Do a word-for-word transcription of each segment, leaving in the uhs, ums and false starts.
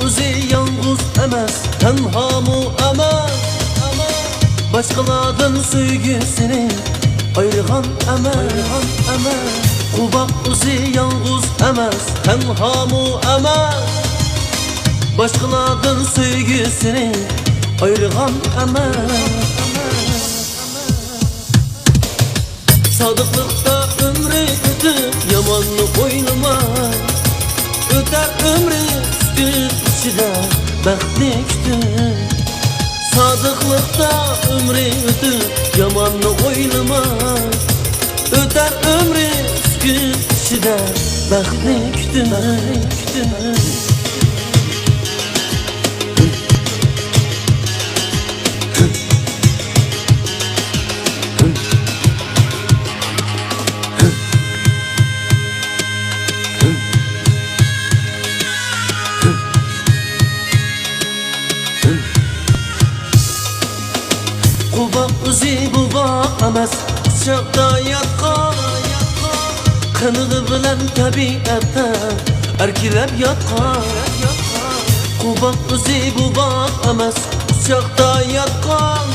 ئۆزى يالغۇز ئەمەس، تەنھامۇ ئەمەس. باشقىلاردىن سۆيگۈسىنى ئايرىغان ئەمەس، ئايرىغان ئەمەس. قوباق ئۆزى يالغۇز ئەمەس، تەنھامۇ ئەمەس. باشقىلاردىن سۆيگۈسىنى ئايرىغان ئەمەس. سادىقلىقتا ئۆمرى ئۆتۈپ، ياماننى ئويلىما. ئۆتەر ئۆمرى سۈكۈت ئىچىدە بەختنى كۈتۈپ. سادىقلىقتا ئۆمرى ئۆتۈپ، ياماننى ئويلىما. ئۆتەر ئۆمرى سۈكۈت ئىچىدە بەختنى كۈتۈپ. قوباق ئۆزى بوۋاق ئەمەس، قۇچاقتا ياتقان. قېنىغى بىلەن تەبىئەتتە ئەركىلەپ ياتقان. قوباق ئۆزى بوۋاق ئەمەس، قۇچاقتا ياتقان.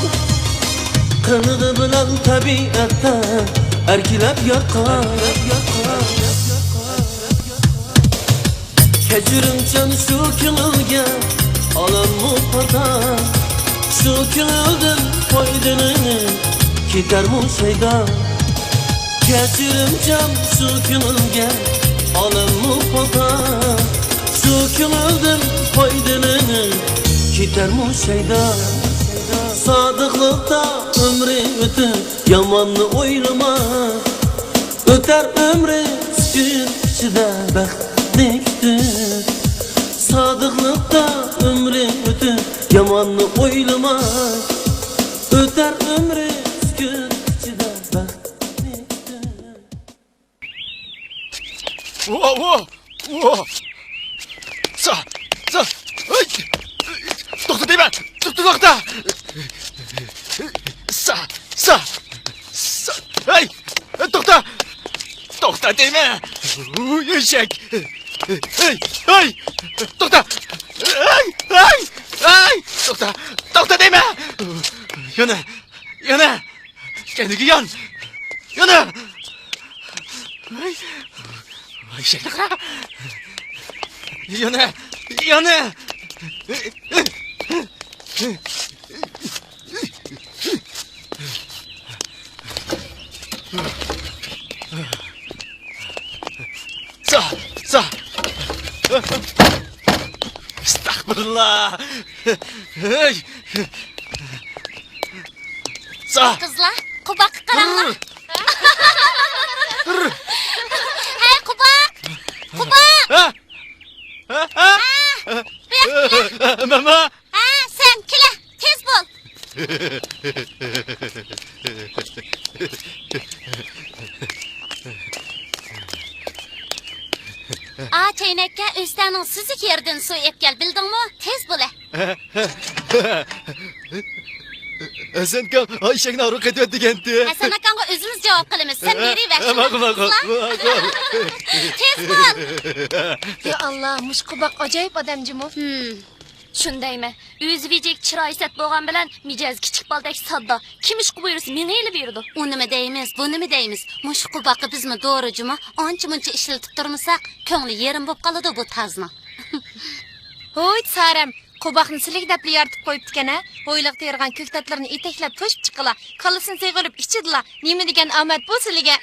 قېنىغى بىلەن تەبىئەتتە ئەركىلەپ ياتقان. كەچۈرۈمچان شۇ كۆڭۈلگە ئالەممۇ پاتا. شۇ كۆڭۈلدىن پايدىلىنىپ كېتەرمۇ شەيدا. كەچۈرۈمچان شۇ كۆڭۈلگە ئالەممۇ پاتا. شۇ كۆڭۈلدىن پايدىلىنىپ كېتەرمۇ شەيدا. سادىقلىقتا ئۆمرى ئۆتۈپ، ياماننى ئويلىما. ئۆتەر ئۆمرى سۈكۈت ئىچىدە بەختنى كۈتۈپ. سادىقلىقتا ئۆمرى ئۆتۈپ، ياماننى ئويلىما. ئۆتەر ئۆمرى سۈكۈت ئىچىدە بەختنى كۈتۈپ. ۋو، ۋو، ۋو. سا، سا، ئەي! توختا دەيمەن! تو-، تو-، توختا! سا، سا، سا، ئەي! توختا! توختا دەيمەن! ئۇي، ئېشەك! ئەي، ئەي! توختا! ئەي، ئەي، ئەي! توختا! توختا دەيمەن! يەنە، يەنە! كەينىگە يان! يەنە! ۋاي، ۋاي، شەيتان! يەنە! يەنە! سا، سا! ئەستەغپۇرۇللا! ھەي! سا! قىزلار، قوباققا قاراڭلار. ھەي، قوباق! قوباق! ھە؟ ھە؟ ھە؟ ھە، بۇ ياققا كېلە. ماما! ھە، سەن كېلە، تېز بول. ئا، چەينەككە ئۆستەڭنىڭ سۈزۈك يېرىدىن سۇ ئېلىپ كەل، بىلدىڭمۇ؟ تېز بولە. ھەسەنكام، ئا، ئېشەكنى ئارىغا قېتىۋەت دېگەنتى. ھەسەن ئاكاڭغا ئۆزىمىز جاۋاب قىلىمىز، سەن بېرىۋەر. ماقۇل، ماقۇل، ماقۇل. تېز بول. يا ئاللا، مۇشۇ قوباق ئاجايىپ ئادەم جۇمۇ. ھىم. شۇندايمەن. ئۆزى ۋىجىك، چىرايى سەت بولغان بىلەن مىجەزى كىچىك بالىدەك ساددا. كىم ئىشقا بۇيرۇسا مېڭىۋېرىدۇ. ئۇنىمۇ دەيمىز، بۇنىمۇ دەيمىز. مۇشۇ قوباققا بىزمۇ دورا جۇمۇ، ئانچە-مۇنچە ئىشلىتىپ تۇرمىساق، كۆڭلى يېرىم بولۇپ قالىدۇ بۇ تازنىڭ. ھوي، سارەم، قوباقنى سىلىگە دەپلا يارىتىپ قويۇپتىكەن ھە. ھويلىغا تېرىغان كۆكتاتلىرىنى يېتەكلەپ توشۇپ چىققىلا، كاللىسىنى سېغىۋېلىپ ئىچىدىلا. نېمە دېگەن ئامەت بۇ سىلىگە؟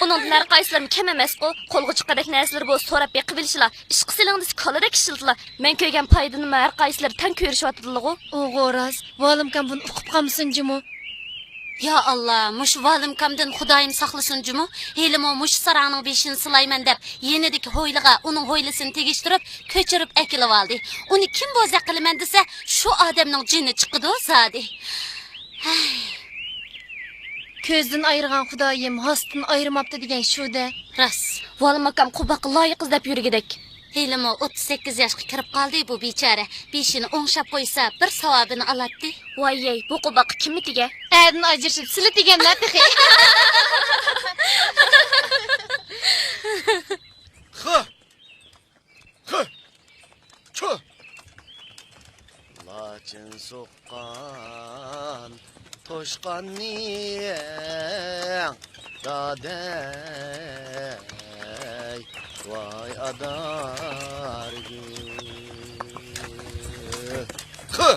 ئۇنىڭدىن ھەر قايسىلىرىمۇ كەم ئەمەسقۇ. قولغا چىققۇدەك نەرسىلىرى بولسا سوراپ بېقىۋېلىشىلا. ئىشقا سېلىڭ دېسە كالىدەك ئىشلىتىلا. مەن كۆرگەن پايدىنىمۇ ھەر قايسىلىرى تەڭ كۆرۈشۈۋاتىدىلىغۇ. ئوغۇ راست، ۋالىمكام بۇنى ئۇقۇپ قالمىسۇن جۇمۇ. يا ئاللا، مۇشۇ ۋالىمكامدىن خۇدايىم ساقلىسۇن جۇمۇ. ھېلىمۇ مۇشۇ ساراڭنىڭ بېشىنى سىلايمەن دەپ، يېنىدىكى ھويلىغا ئۇنىڭ ھويلىسىنى تېگىشتۈرۈپ، كۆچۈرۈپ ئەكېلىۋالدى. ئۇنى كىم بوزەك قىلىمەن دېسە، شۇ ئادەمنىڭ جېنى چىقىدۇ زادى. ھەي. كۆزدىن ئايرىغان خۇدايىم ھاستىدىن ئايرىماپتۇ دېگەن شۇ-دە. راست. ۋالىم ئاكام قوباققا لايىق ئىزدەپ يۈرگۈدەك. ھېلىمۇ ئوتتۇز سەككىز ياشقا كىرىپ قالدى بۇ بىچارە. بېشىنى ئوڭشاپ قويسا، بىر ساۋابىنى ئالاتتى. ۋاييەي، بۇ قوباققا كىممۇ تېگە؟ ئەردىن ئاجرىشىپ، سىلى تېگەملا تېخى. خو! خو! ئاچىن سوققان توشقاننىڭ دادەي، ۋاي ئادارگۈل. خۇ!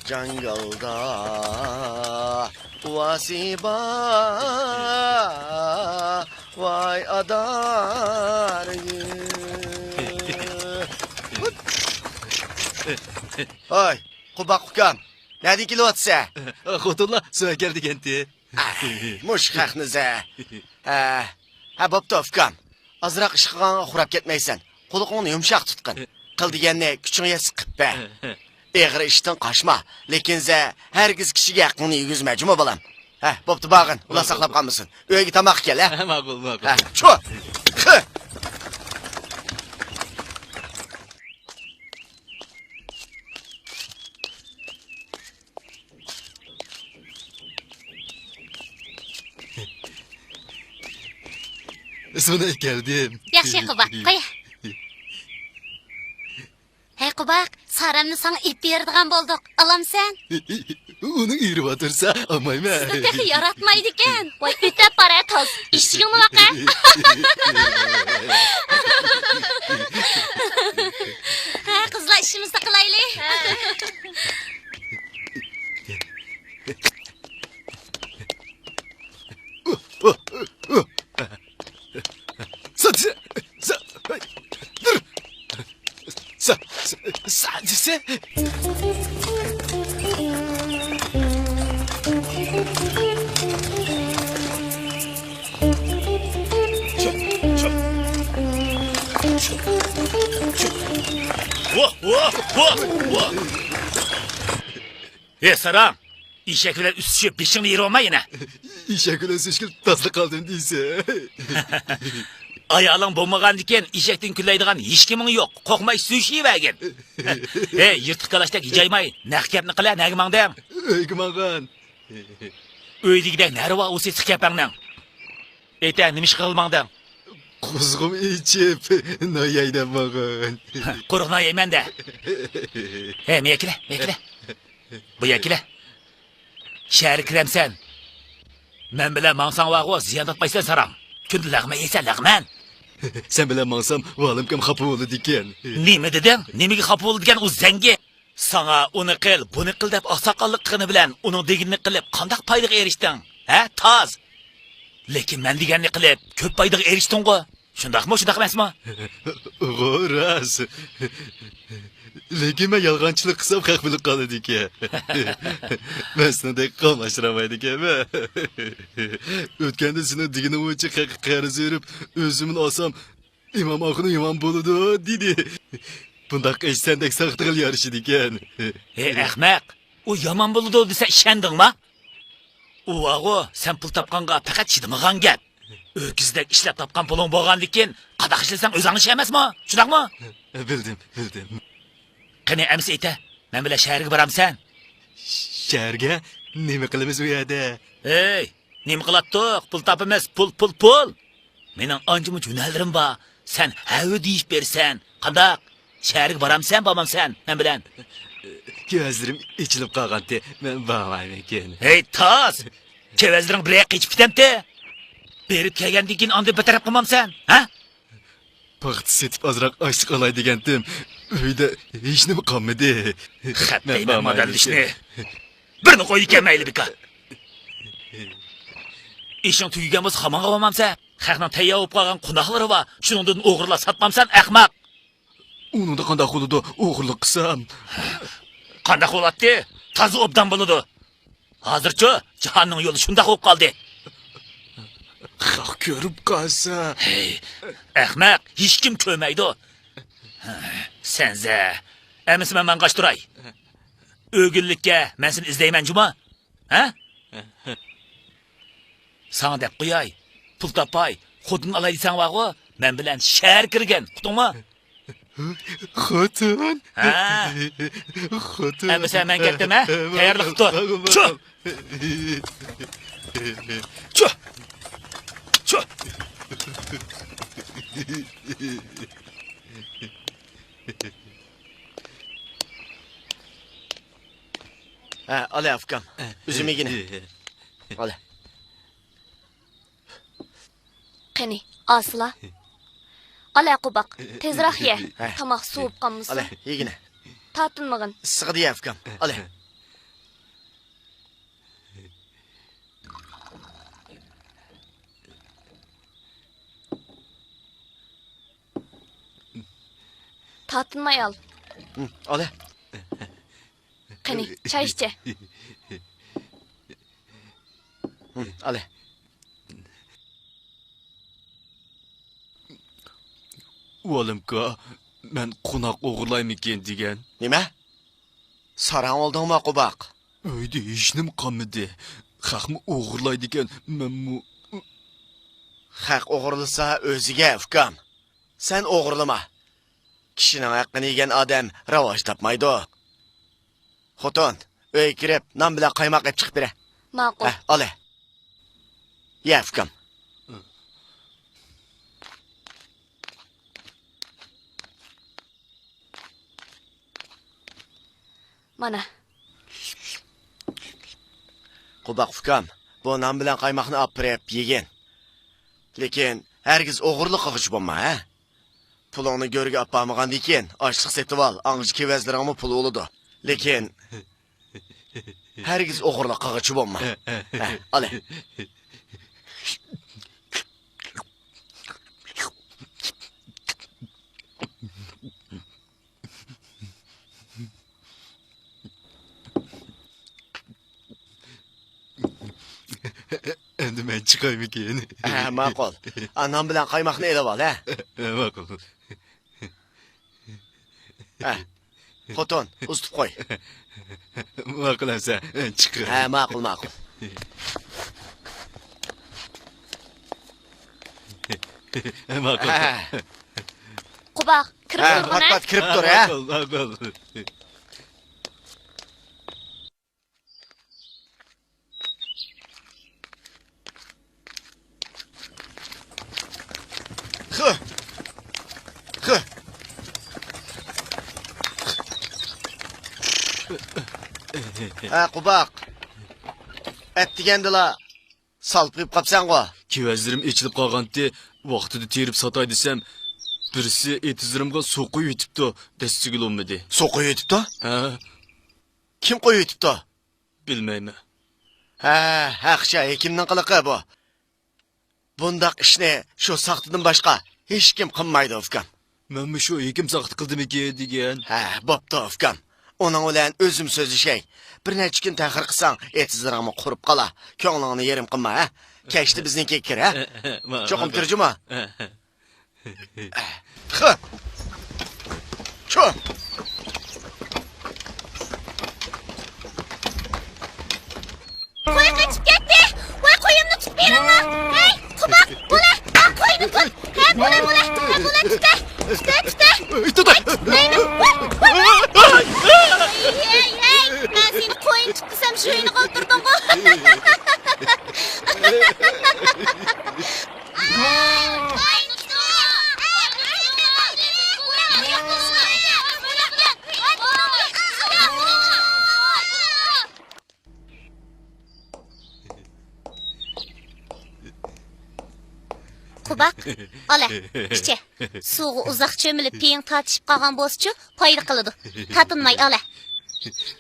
جاڭگالدا ئۇۋاسى بار، ۋاي ئادارگۈل. ھاي، قوباق ئۇكام، نەدىن كېلىۋاتىسەن؟ خوتۇنلار سۆگەر دېگەنتى. ئاي، مۇشۇ خەقنى زە. ھە، ھە، بوپتۇ ئۇكام. ئازراق ئىش قىلغانغا خۇراپ كەتمەيسەن. قۇلىقىڭنى يۇمشاق تۇتقىن. قىل دېگەننى كۈچۈڭ يەتسە قىپ بەر. ئېغىر ئىشتىن قاچما، لېكىن زە ھەرگىز كىشىگە ھەققىڭنى يېگۈزمە، جۇمۇ بالام. ھە، بوپتۇ، بارغىن، ئۇلار ساقلاپ قالمىسۇن. ئۆيگە تاماققا كەل، ھە؟ ماقۇل، ماقۇل. ھە، چۇ! خى! سۇنى كەلدىم. ياخشى، قوباق، قوي. ھەي، قوباق، سارەمنى ساڭا ئېلىپ بېرىدىغان بولدۇق. ئالامسەن؟ ئۇنى ئېرىۋاتۇرسا، ئالمايمەن. سىزنى تېخى ياراتمايدىكەن. ۋاي، ئۆتەپ بار ھە، تاز. ئىشىكىڭنى باق ھە. ھە، قىزلار، ئىشىمىزنى قىلايلى. سا، سا، سا، سا، سا، سا. ۋاھ، ۋاھ، ۋاھ، ۋاھ. ھە، ساراڭ، ئېشەك بىلەن ئۈستۈشۈپ بېشىڭنى يېرىۋالما يەنە. ئېشەك بىلەن ئۈستۈشكىلى تازلا قالدىم دېسە. ئايالىڭ بولمىغاندىكىن ئېشەكتىن كۈنلەيدىغان ھېچكىمىڭ يوق. قورقماي سۈيۈشۈۋەرگىن. ھەي، يىرتىق كالاچتەك ھىجايماي، نەق گەپنى قىلە، نەگە ماڭدىڭ؟ ئۆيگە ماڭغان. ئۆيدىكىدەك نەرۋا ئۇ سېسىق كەپەڭنىڭ. ئېيتە، نېمە ئىش قىلغىلى ماڭدىڭ؟ قوزىقىم ئېچىپ، نان يەي دەپ ماڭغان. قۇرۇق نان يەيمەن دە. ھەي، مېيەكىلە، مېيەكىلە. بۇ يەكىلە. شەھەرگە كىرەمسەن؟ مەن بىلەن ماڭساڭ بارغۇ، زىيان تارتمايسەن ساراڭ. كۈندە لەغمەن يەيسەن، لەغمەن. سەن بىلەن ماڭسام، ۋالىمكام خاپا بولىدىكەن. نېمە دېدىڭ؟ نېمىگە خاپا بولىدىكەن ئۇ زەڭگى؟ ساڭا ئۇنى قىل، بۇنى قىل دەپ ئاقساقاللىق قىلغىنى بىلەن ئۇنىڭ دېگىنىنى قىلىپ قانداق پايدىغا ئېرىشتىڭ؟ ھە، تاز؟ لېكىن مەن دېگەننى قىلىپ كۆپ پايدىغا ئېرىشتىڭغۇ. شۇنداقمۇ، شۇنداق ئەمەسمۇ؟ غۇ، راست. لېكىن مەن يالغانچىلىق قىلسام خەق بىلىپ قالىدىكەن. مەن سېنىڭدەك قاملاشتۇرالمايدىكەنمەن. ئۆتكەندە سېنىڭ دېگىنىڭ بويىچە خەققە قەرز بېرىپ، ئۆزۈمنى ئالسام، ئىمام ئاخۇن يامان بولىدۇ دېدى. بۇنداق ئىش سەندەك ساختىغىلا يارىشىدىكەن. ھەي ئەخمەق، ئۇ يامان بولىدۇ دېسە ئىشەندىڭما؟ ئۇ بارغۇ، سەن پۇل تاپقانغا پەقەت چىدىمىغان گەپ. ئۆكۈزدەك ئىشلەپ تاپقان پۇلۇڭ بولغاندىكىن قانداق ئىشلىسەڭ ئۆزۈڭ ئىش ئەمەسمۇ؟ شۇنداقمۇ؟ بىلدىم، بىلدىم. قېنى ئەمىسە ئېيتە، مەن بىلەن شەھەرگە بارامسەن؟ شەھەرگە؟ نېمە قىلىمىز ئۇ يەردە؟ ھەي، نېمە قىلاتتۇق؟ پۇل تاپىمىز، پۇل، پۇل، پۇل! مېنىڭ ئانچە-مۇنچە ھۈنەرلىرىم بار. سەن ھەۋە دېيىپ بېرىسەن. قانداق؟ شەھەرگە بارامسەن، بارمامسەن مەن بىلەن؟ كۆزلىرىم ئېچىلىپ قالغانتى. مەن بارمايمەنكىن. ھەي، تاز! كېۋەزلىرىڭ بىرەر قېچىپ كېتەمتى؟ بېرىپ كەلگەندىن كېيىن ئاندىن بىر تەرەپ قىلمامسەن، ھە؟ پاختا سېتىپ ئازراق ئاشلىق ئالاي دېگەنتىم. ئۆيدە ھېچنېمە قالمىدى. خەپ دەيمەن مادەللىشنى. بىرنى قويىدىكەن مەيلى بىكار. ئىشىڭ تۈگىگەن بولسا خامانغا بارمامسەن؟ خەقنىڭ تەييار بولۇپ قالغان قوناقلىرى بار، شۇنىڭدىن ئوغرىلاپ ساتمامسەن، ئەخمەق؟ ئۇنىڭدا قانداق بولىدۇ، ئوغرىلىق قىلسام؟ قانداق بولاتتى؟ تازا ئوبدان بولىدۇ. ھازىرچۇ جاھاننىڭ يولى شۇنداق بولۇپ قالدى. خەق كۆرۈپ قالسا. ھەي، ئەخمەق، ھېچكىم كۆرمەيدۇ. سەنزە، ئەمىسە مەن ماڭغاچ تۇراي. ئۆگۈنلۈككە مەن سېنى ئىزدەيمەن جۇما. ھە؟ ساڭا دەپ قوياي، پۇل تاپاي، خوتۇن ئالاي دېسەڭ بارغۇ، مەن بىلەن شەھەرگە كىرگىن، ئۇقتۇڭمۇ؟ خوتۇن؟ ھە. خوتۇن. ئەمىسە مەن كەتتىم، ھە؟ تەييارلىق قىلىپ تۇر. چۇ! چۇ! چۇ! ھە، ئالە ئۇكام. ئۈزۈم يېگىنە. ئالە. قېنى، ئاسىلا. ئالە قوباق، تېزراق يە. ھە. تاماق سوۋۇپ قالمىسۇن. ئالە، يېگىنە. تارتىنمىغىن. ئىسسىغىدە يە ئۇكام. ئالە. تارتىنماي ئال. ھە، ئالە. قېنى، چاي ئىچە. ھە، ئالە. ئۇۋالىمكا، مەن قوناق ئوغرىلايمىكىن دېگەن. نېمە؟ ساراڭ بولدۇڭمۇ، قوباق؟ ئۆيدە ھېچنېمە قالمىدى. خەقمۇ ئوغرىلايدىكەن، مەنمۇ. خەق ئوغرىلىسا ئۆزىگە، ئۇكام. سەن ئوغرىلىما. كىشىنىڭ ھەققىنى يېگەن ئادەم راۋاج تاپمايدۇ. خوتۇن، ئۆيگە كىرىپ، نان بىلەن قايماق ئېلىپ چىقىپ بېرە. ماقۇل. ھە، ئالە. يە، ئۇكام. مانا. قوباق ئۇكام، بۇ نان بىلەن قايماقنى ئاپىرىپ يېگىن. لېكىن ھەرگىز ئوغرىلىق قىلغۇچى بولما، ھە؟ پۇلۇڭنى گۆرگە ئاپارمىغاندىن كېيىن ئاشلىق سېتىۋال، ئاڭغىچە كېۋەزلىرىڭمۇ پۇل بولىدۇ. لېكىن ھەرگىز ئوغرىلىق قىلغۇچى بولما. ھە، ئالە. ئەمدى مەن چىقايمىكىن؟ ھە، ماقۇل. ئا، نان بىلەن قايماقنى ئېلىۋال، ھە؟ ھە، ماقۇل. ھە. خوتۇن، ئۇزىتىپ قوي. ماقۇل ئەمسە، چىقىڭ. ھە، ماقۇل، ماقۇل. ماقۇل. ھە. قوباق، كىرىپ ھە، تۇرغىن، پات-پات كىرىپ تۇر، ھە؟ ماقۇل، ماقۇل. خى! خى! ھە، قوباق. ئەتىگەندىلا سالپىيىپ قاپسەنغۇ؟ كېۋەزلىرىم ئېچىلىپ قالغانتى، ۋاقتىدا تېرىپ ساتاي دېسەم، بىرسى ئېتىزلىرىمغا سۇ قۇيۇۋېتىپتۇ، دەسسىگىلى بولمىدى. سۇ قۇيۇۋېتىپتۇ؟ ھە. كىم قويۇۋېتىپتۇ؟ بىلمەيمەن. ھە، ھەقچە، ھېكىمنىڭ قىلىقى بۇ. بۇنداق ئىشنى شۇ ساختىدىن باشقا ھېچكىم قىلمايدۇ، ئۇكام. مەنمۇ شۇ ھېكىم ساختا قىلدىمىكىن دېگەن. ھە، بوپتۇ، ئۇكام. ئۇنىڭ بىلەن ئۆزۈم سۆزلىشەي. بىر نەچچە كۈن تەخىر قىلساڭ، ئېتىزلىرىڭمۇ قۇرۇپ قالا. كۆڭلۈڭنى يېرىم قىلما، ھە؟ كەچتە بىزنىڭكىگە كىر، ھە؟ چوقۇم كىرجۇما؟ خى! چۇ! قوي قېچىپ كەتتى! ۋاي، قويۇمنى تۇتۇپ بېرىڭلار! ھەي، قوباق، بولە! ھە، قوينى تۇت! ھە، بولە، بولە! ھە، بولە، تۇتە! تۇتە، تۇتە! تۇتە! ھەي، تۇتمەيمەن! ۋاي، ۋاي! ھەي، ھەي، ھەي! مەن سېنى قوينى تۇتقۇزسام، ژۇينىغا ئولتۇردۇڭغۇ! قوباق، ئالە، ئىچە. سۇغا ئۇزاق چۆمۈلۈپ پېيىڭ تارتىشىپ قالغان بولسىچۇ، پايدا قىلىدۇ. تارتىنماي ئالە.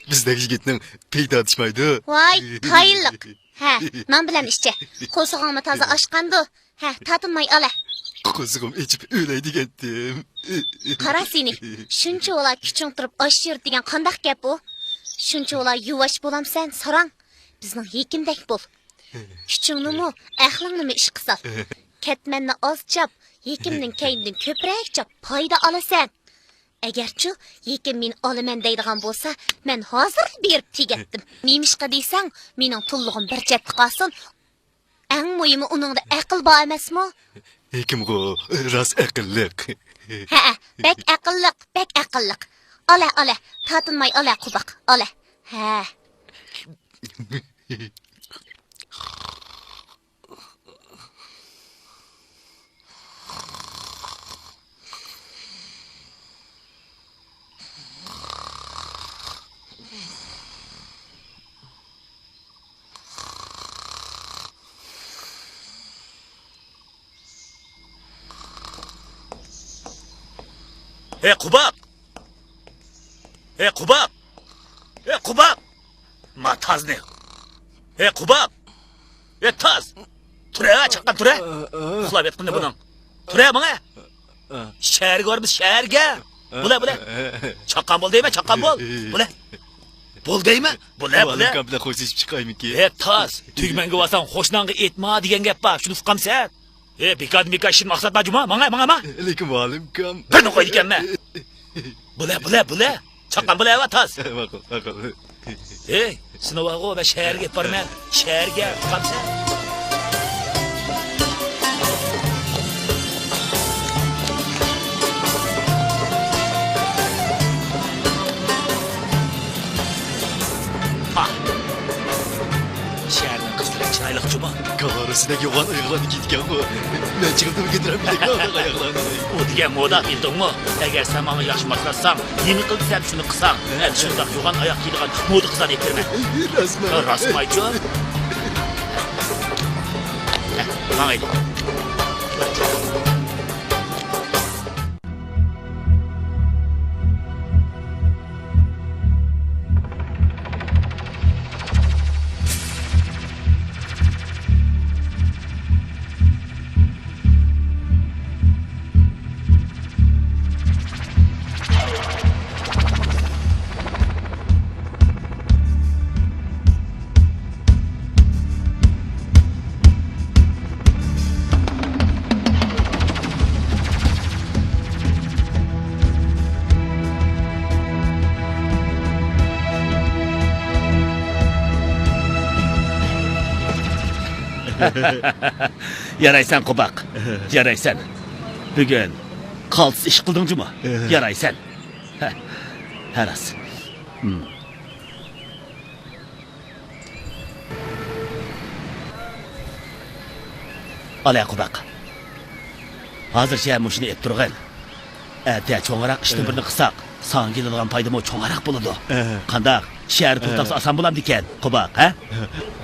بىزدەك يىگىتنىڭ پېيى تارتىشمايدۇ. ۋاي، تايىنلىق. ھە، نان بىلەن ئىچە. قورسىقىڭمۇ تازا ئاچقاندۇ. ھە، تارتىنماي ئالە. قورسىقىم ئېچىپ ئۆلەي دېگەنتىم. قارا سېنى، شۇنچىۋالا كۈچۈڭ تۇرۇپ ئاش يۈر دېگەن قانداق گەپ ئۇ؟ شۇنچىۋالا يۇۋاش بولامسەن، ساراڭ؟ بىزنىڭ ھېكىمدەك بول. كۈچۈڭنىمۇ، ئەقلىڭنىمۇ ئىشقا سال. كەتمەننى ئاز چاپ، ھېكىمنىڭ كەينىدىن كۆپرەك چاپ، پايدا ئالىسەن. ئەگەرچۇ ھېكىم مېنى ئالىمەن دەيدىغان بولسا، مەن ھازىرلا بېرىپ تېگەتتىم. نېمىشقا دېسەڭ، مېنىڭ تۇللۇقۇم بىر چەتتە قالسۇن. ئەڭ مۇھىمى، ئۇنىڭدا ئەقىل بار ئەمەسمۇ؟ ھېكىمغۇ راست ئەقىللىق. ھەئە، بەك ئەقىللىق، بەك ئەقىللىق. ئالە، ئالە، تارتىنماي ئالە، قوباق، ئالە. ھە. ئەي قوباق! ئەي قوباق! ئەي قوباق! ما تازنى! ئەي قوباق! ئەي تاز! تۇرە، چاققان تۇرە! ئۇخلاپ ياتقىنى بۇنىڭ. تۇرە ماڭا! شەھەرگە بارىمىز، شەھەرگە! بۇلە، بۇلە! چاققان بول دەيمەن، چاققان بول! بۇلە! بول دەيمەن! بۇلە، بۇلە! مۇئەللىمكام بىلەن خوشلىشىپ چىقايمىكىن؟ ئەي تاز! تۈگمەنگە بارساڭ خوشناڭغا ئېيتما دېگەن گەپ بار، شۇنى ئۇقامسەن؟ ئەي بىكاردىن بىكار ئىشىم مەقسەت بار جۇما، ماڭا، ماڭا، ماڭا! لېكىن مۇئەللىمكام. بىرنى قويىدىكەنمەن. بۇلە، بۇلە، بۇلە. چاققان بۇلە، ئەۋە تاز. ماقۇل، ماقۇل. ھەي، سېنى بارغۇ، مەن شەھەرگە ئېلىپ بارىمەن. شەھەرگە ئۇقامسەن؟ ھا. شەھەرنىڭ قىزلىرى چىرايلىق جۇما. كالارىسىدەك يوغان ئاياغلارنى كىيىدىكەنغۇ. مەن چىقىمدىمۇ كۆتۈرەلمىدىم ئۇنداق ئاياغلارنى. ئۇ دېگەن مودا، بىلدىڭمۇ؟ ئەگەر سەن ماڭا ياخشى ماسلاشساڭ، نېمە قىل دېسەم شۇنى قىلساڭ، مەن شۇنداق يوغان ئاياق كىيىدىغان مودا قىزلارنى ئەكىرىمەن. راستمۇ؟ راستمايچۇ؟ ماڭايلى. يارايسەن قوباق، يارايسەن. بۈگۈن قالتىس ئىش قىلدىڭ جۇما. يارايسەن. ھە، ھە راست. ئالە قوباق. ھازىرچە مۇشۇنى ئېلىپ تۇرغىن. ئەتە چوڭراق ئىشتىن بىرنى قىلساق، ساڭا كېلىدىغان پايدىمۇ چوڭراق بولىدۇ. قانداق؟ شەھەر پۇل تاپسا ئاسان بولامدىكەن، قوباق، ھە؟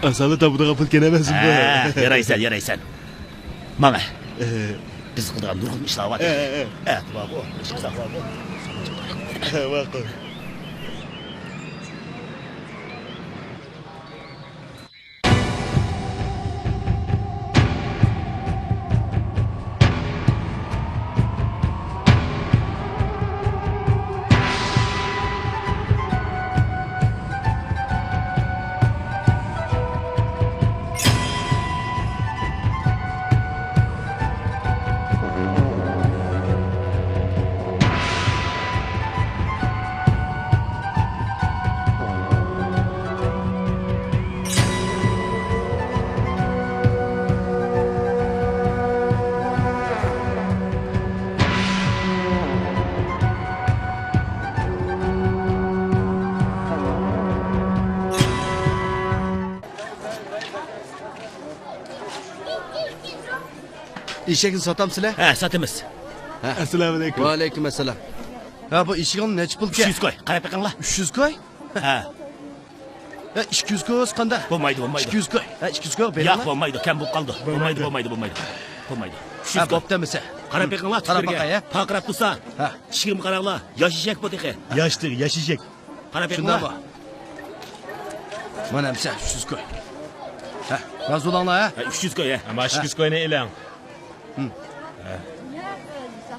ئاسانلا تاپىدىغان پۇل ئىكەن ئەمەسمۇ؟ ھە، يارايسەن، يارايسەن. ماڭە. بىز قىلىدىغان نۇرغۇن ئىشلار بار. ئەتە بارغۇ، ئىشلار بارغۇ. ماقۇل. ئېشەكنى ساتامسىلەر؟ ھە، ساتىمىز. ھە. ئەسسالامۇئەلەيكۇم. ۋەئەلەيكۇم ئەسسالام. ھە، بۇ ئېشىكىڭ نەچچە پۇلكەن؟ ئۈچ يۈز كوي. قاراپ بېقىڭلار. ئۈچ يۈز كوي؟ ھە. ھە، ئىككى يۈز كوي بولسا قانداق؟ بولمايدۇ، بولمايدۇ. ئىككى يۈز كوي. ھە، ئىككى يۈز كوي بېرىڭلار. ياق، بولمايدۇ، كەم بولۇپ قالىدۇ. بولمايدۇ، بولمايدۇ، بولمايدۇ. بولمايدۇ. ئۈچ يۈز كوي. ھە، بوپتۇ ئەمىسە. قاراپ بېقىڭلار، قاراپ باقاي، ھە. پارقىراپ تۇرسا. ھە. ئىشىكىمگە قاراڭلار. ياش ئېشەك بۇ تېخى. ياشتى، ياش ئېشەك. قاراپ بېقىڭلار. مانا ئەمسە ئۈچ يۈز كوي. ھە، رازى بولۇڭلار، ھە؟ ھە، ئۈچ يۈز كوي، ھە. ئەمما ئىككى يۈز كوينى ئېلىڭ. ھە.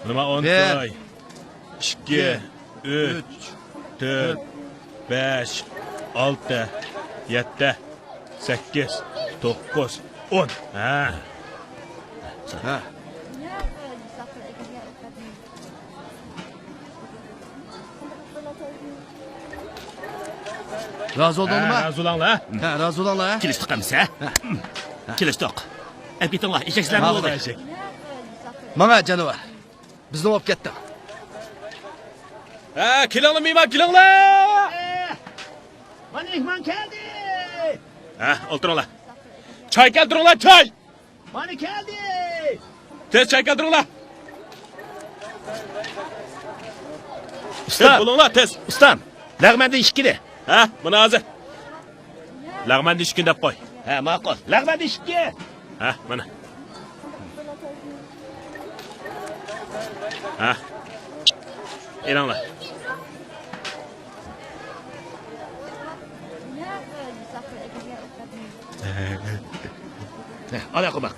نېمە ئون كوي؟ ئىككى، ئۈچ، تۆت، بەش، ئالتە، يەتتە، سەككىز، توققۇز، ئون. ھە. ھە. رازى بولدۇڭلارمۇ؟ ھە، رازى بولۇڭلار. ھە، رازى بولۇڭلار. كېلىشتۇق ئەمىسە. ھە. كېلىشتۇق. ئەپ كېتىڭلار، ئېشەكلەرنى بولدى. ماڭا جانىۋار. بىزنى ئوپ كەتتىڭ. ھە، كېلىڭلار مېھمان، كېلىڭلار. مانا مېھمان كەلدى. ھە، ئولتۇرۇڭلار. چاي كەلتۈرۈڭلار، چاي. مانا كەلدى! تېز چاي كەلتۈرۈڭلار! ئۇستام! تېز بولۇڭلار، تېز! ئۇستام! لەغمەندىن ئىككىنى! ھە، مانا ھازىر! لەغمەندىن ئىككىنى دەپ قوي! ھە، ماقۇل! لەغمەندىن ئىككى! ھە، مانا! ھە! ئېلىڭلار. ئانا قوماق.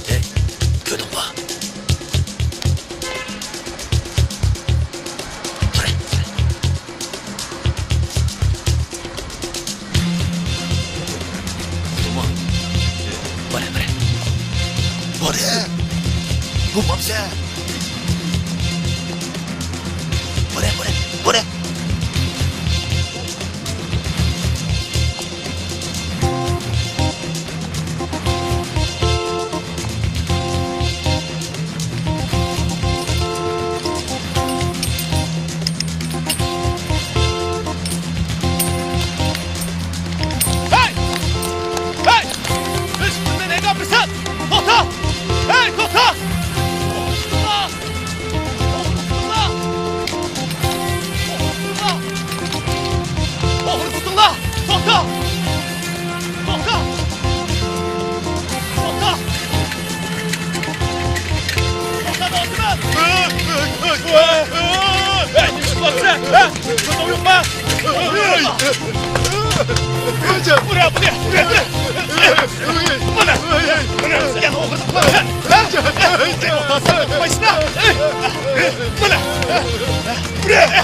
ھەي، كۆردۈڭمۇ؟ بارە، بارە. بارە. بولمامسە. بارە، بارە، بارە. ھەي! ھەي! ئىش ئۈستۈندە نەگە بىرسەن؟ توختا! ھەي، توختا! توختا! توختا! توختا! توختا! توختا! توختا! توختا! توختا، توختىماڭ! ھەي، نېمە ئىش قىلىۋاتىسەن؟ ھە؟ كۆزۈڭ يوقما؟ ئۇرە، بۇنى، ئۇرە، ئۇرە! مانا! مانا! يەنە ئوغرىلىق! ھە؟ قايسىنا؟ مانا! ئۇرە!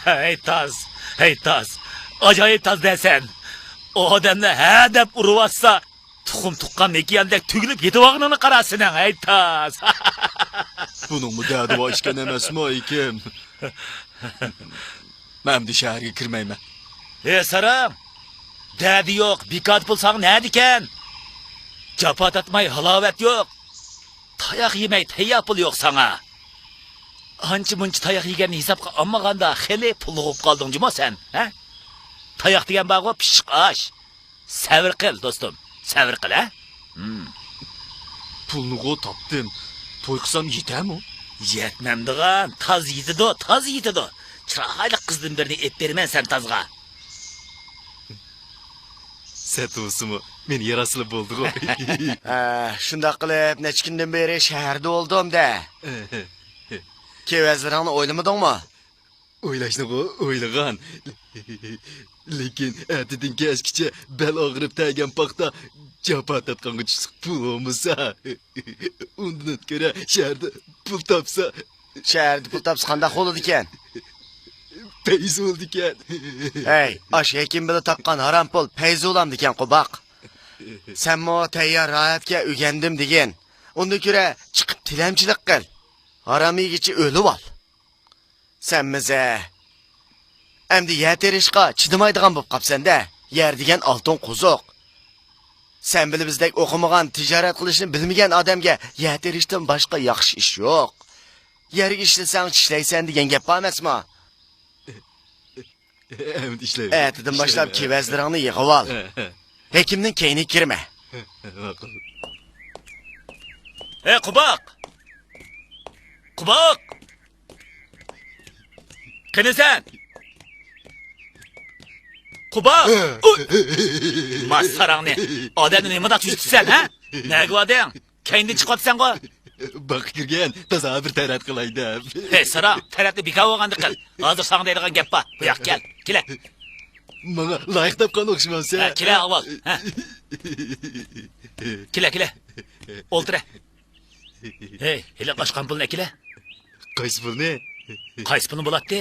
ھەي تاز، ھەي تاز، ئاجايىپ تاز دەسەن. ئادەملەر ھە دەپ ئۇرۇۋاتسا، تۇخۇم تۇغقان مېكىياندەك تۈگۈلۈپ يېتىۋالغىنىڭنى قارا سېنىڭ، ھەي تاز! بۇنىڭمۇ دەردى بار ئىكەن ئەمەسمۇ، ھېكىم؟ مەن ئەمدى شەھەرگە كىرمەيمەن. ھە ساراڭ! دەردى يوق، بىكاردا پۇل ساڭا نەدىكەن؟ جاپا تارتماي ھالاۋەت يوق. تاياق يېمەي تەييار پۇل يوق ساڭا. ئانچە مۇنچە تاياق يېگەننى ھېسابقا ئالمىغاندا خېلى پۇللۇق بولۇپ قالدىڭ جۇمۇ سەن، ھە؟ تاياق دېگەن بارغۇ، پىششىق ئاش. سەۋر قىل، دوستۇم، سەۋر قىل، ھە؟ ھىم. پۇلنىغۇ تاپتىم. توي قىلسام يېتەرمۇ؟ يەتمەمدىغان، تاز يېتىدۇ، تاز يېتىدۇ. چىرايلىق قىزدىن بىرنى ئېلىپ بېرىمەن سەن تازغا. سەت بولسىمۇ، مېنى ياراتسىلا بولدىغۇ. ھە، شۇنداق قىلىپ، نەچچە كۈندىن بېرى شەھەردە بولدۇم-دە. كېۋەزلىرىڭنى ئويلىمىدىڭمۇ؟ ئويلاشنىغۇ ئويلىغان. لېكىن ئەتىدىن كەچكىچە بەل ئاغرىپ تەگەن پاختا، جاپا تارتقانغا چۈشلۈك پۇل بولمىسا، ئۇندىن كۆرە شەھەردە پۇل تاپسا. شەھەردە پۇل تاپسا قانداق بولىدىكەن؟ پەيزى بولىدىكەن. ھەي، ئاشۇ ھېكىم بىلەن تاپقان ھارام پۇل پەيزى بولامدىكەن، قوباق؟ سەنمۇ تەييار راھەتكە ئۆگەندىم دېگىن. ئۇندىن كۆرە چىقىپ تىلەمچىلىك قىل. ھارام يېگۈچى ئۆلۈۋال. سەن مىزە. ئەمدى يەر تېرىشقا چىدىمايدىغان بولۇپ قاپسەن-دە. يەر دېگەن ئالتۇن قوزۇق. سەن بىلەن بىزدەك ئوقۇمىغان، تىجارەت قىلىشنى بىلمىگەن ئادەمگە يەر تېرىشتىن باشقا ياخشى ئىش يوق. يەرگە ئىشلىسەڭ چىشلەيسەن دېگەن گەپ بار ئەمەسما؟ ئەمدى ئىشلەيمەن. ئەتىدىن باشلاپ كېۋەزلىرىڭنى يىغىۋال. ھېكىمنىڭ كەينىگە كىرمە. ماقۇل. ھەي، قوباق! قوباق! قېنى سەن؟ قوباق! ئۇي! ماس ساراڭنى! ئادەمنى نېمىنداق چۈشۈرتىسەن، ھە؟ نەگە باردىڭ؟ كەينىدىن چىقىۋاتىسەنغۇ؟ باغقا كىرگەن، تازا بىر تەرەت قىلاي دەپ. ھەي، ساراڭ، تەرەتنى بىكار بولغاندەك قىل. ھازىر ساڭا دەيدىغان گەپ بار. بۇ ياققا كەل، كېلە. ماڭا لايىق تاپقان ئوخشىمامسەن؟ ھە، كېلە، ئاۋۋال. ھە. كېلە، كېلە. ئولتۇرە. ھەي، ھېلىقى ئاچقان پۇلنى ئەكىلە. قايسى پۇلنى؟ قايسى پۇلنى بولاتتى؟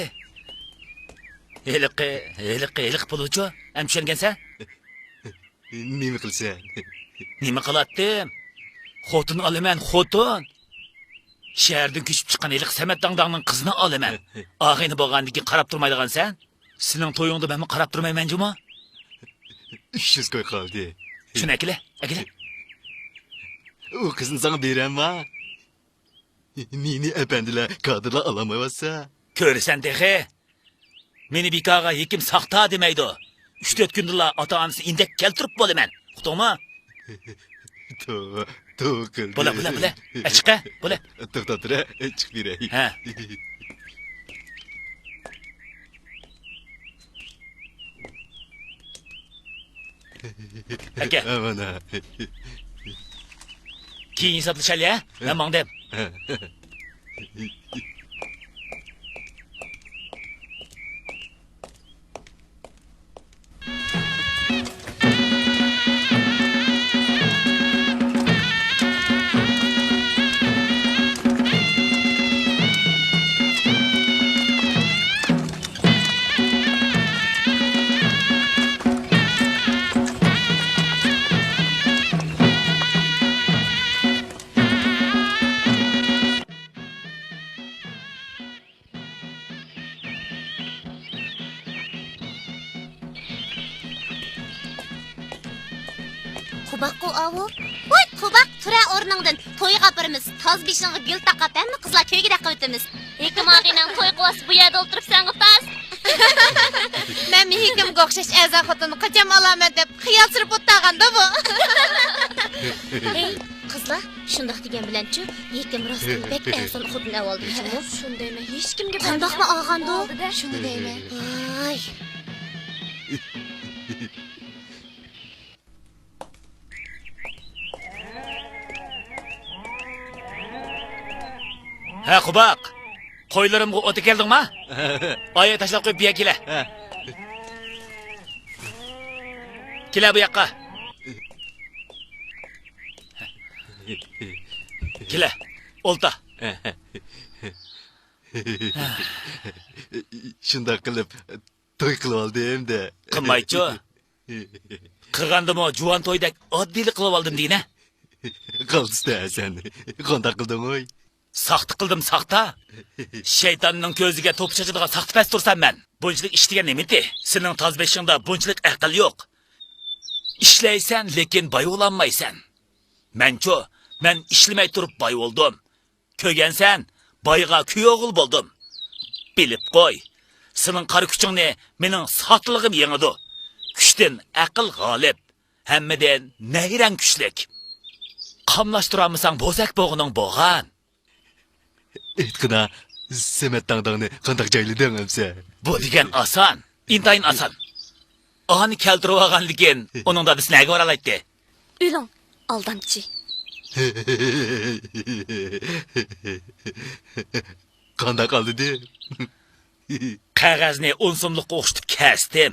ھېلىقى، ھېلىقى، ھېلىقى پۇلىچۇ؟ ئەمدى چۈشەنگەنسەن؟ نېمە قىلىسەن؟ نېمە قىلاتتىم؟ خوتۇن ئالىمەن، خوتۇن. شەھەردىن كۆچۈپ چىققان ھېلىقى سەمەت داڭداڭنىڭ قىزىنى ئالىمەن. ئاغىنە بولغاندىن كېيىن قاراپ تۇرمايدىغانسەن؟ سېنىڭ تويۇڭدا مەنمۇ قاراپ تۇرمايمەن جۇمۇ. ئۈچ يۈز كوي قالدى. شۇنى ئەكىلە، ئەكىلە. ئۇ قىزنى ساڭا بېرەمما؟ مېنى ئەپەندىلەر، كادىرلار ئالالمايۋاتسا. كۆرىسەن تېخى. مېنى بىكارغا ھېكىم ساختا دېمەيدۇ. ئۈچ-تۆت كۈندىلا ئاتا-ئانىسىنى ئىندەك كەلتۈرۈپ بولىمەن. ئۇقتۇڭمۇ؟ توۋا، توۋا قىلدى. بولە، بولە، بولە. ئە، چىقە، بولە. توختاپ تۇرە، چىقىپ بېرەي. ھە. ئاكا. مانا. كېيىن ھېسابلىشايلى، ھە؟ مەن ماڭدىم. قوباققۇ ئاۋۇ. ۋاي، قوباق، تۇرە ئورنۇڭدىن. تويغا ئاپىرىمىز. تاز بېشىڭغا گۈل تاقاپ، ھەممە قىزلار كۆيگۈدەك قىلىۋېتىمىز. ھېكىم ئاغىنەڭ توي قىلىۋاتسا، بۇ يەردە ئولتۇرۇپ سەن قىپاس. مەن ھېكىمگە ئوخشاش ئەزا خوتۇننى قاچان ئالامەن دەپ خىيال سۈرۈپ ئولتۇرغاندا بۇ. ھەي، قىزلار، شۇنداق دېگەن بىلەنچۇ، ھېكىم راستتىن بەك ئەرزان خوتۇن ئەۋالدى جۇمۇ. شۇنى دەيمەن، ھېچكىمگە قانداقمۇ ئالغاندۇ؟ شۇنى دەيمەن. ۋاي. ھە، قوباق! قويلىرىمغا ئوت ئەكەلدىڭما؟ ئايە، تاشلاپ قويۇپ بىيە كېلە. كېلە بۇ ياققا. كېلە، ئولتا. شۇنداق قىلىپ، توي قىلىۋالدىم دە. قىلمايچۇ. قىلغاندىمۇ جۇۋان تويدەك ئاددىيلا قىلىۋالدىم دېگىنە. قالتىس-دە سەن. قانداق قىلدىڭ ئوي؟ ساختا قىلدىم، ساختا. شەيتاننىڭ كۆزىگە توپا چاچىدىغان ساختىپەز تۇرسام مەن. بۇنچىلىك ئىش دېگەن نېمىتى؟ سېنىڭ تاز بېشىڭدا بۇنچىلىك ئەقىل يوق. ئىشلەيسەن، لېكىن باي بولالمايسەن. مەنچۇ، مەن ئىشلىمەي تۇرۇپ باي بولدۇم. كۆرگەنسەن، بايغا كۈيئوغۇل بولدۇم. بىلىپ قوي، سېنىڭ قارا كۈچۈڭنى مېنىڭ ساختىلىقىم يېڭىدۇ. كۈچتىن ئەقىل غالىب. ھەممىدىن نەيرەڭ كۈچلۈك. قاملاشتۇرالمىساڭ بوزەك بوغىنىڭ بوغان. ئېيتقىنا، سەمەت داڭداڭنى قانداق جايلىدىڭ ئەمسە؟ بۇ دېگەن ئاسان، ئىنتايىن ئاسان. ئانى كەلتۈرۈۋالغاندىكىن ئۇنىڭ دادىسى نەگە بارالايتتى؟ ئۆلۈڭ، ئالدامچى. قانداق ئالدىدى؟ قەغەزنى ئون سوملۇققا ئوخشىتىپ كەستىم.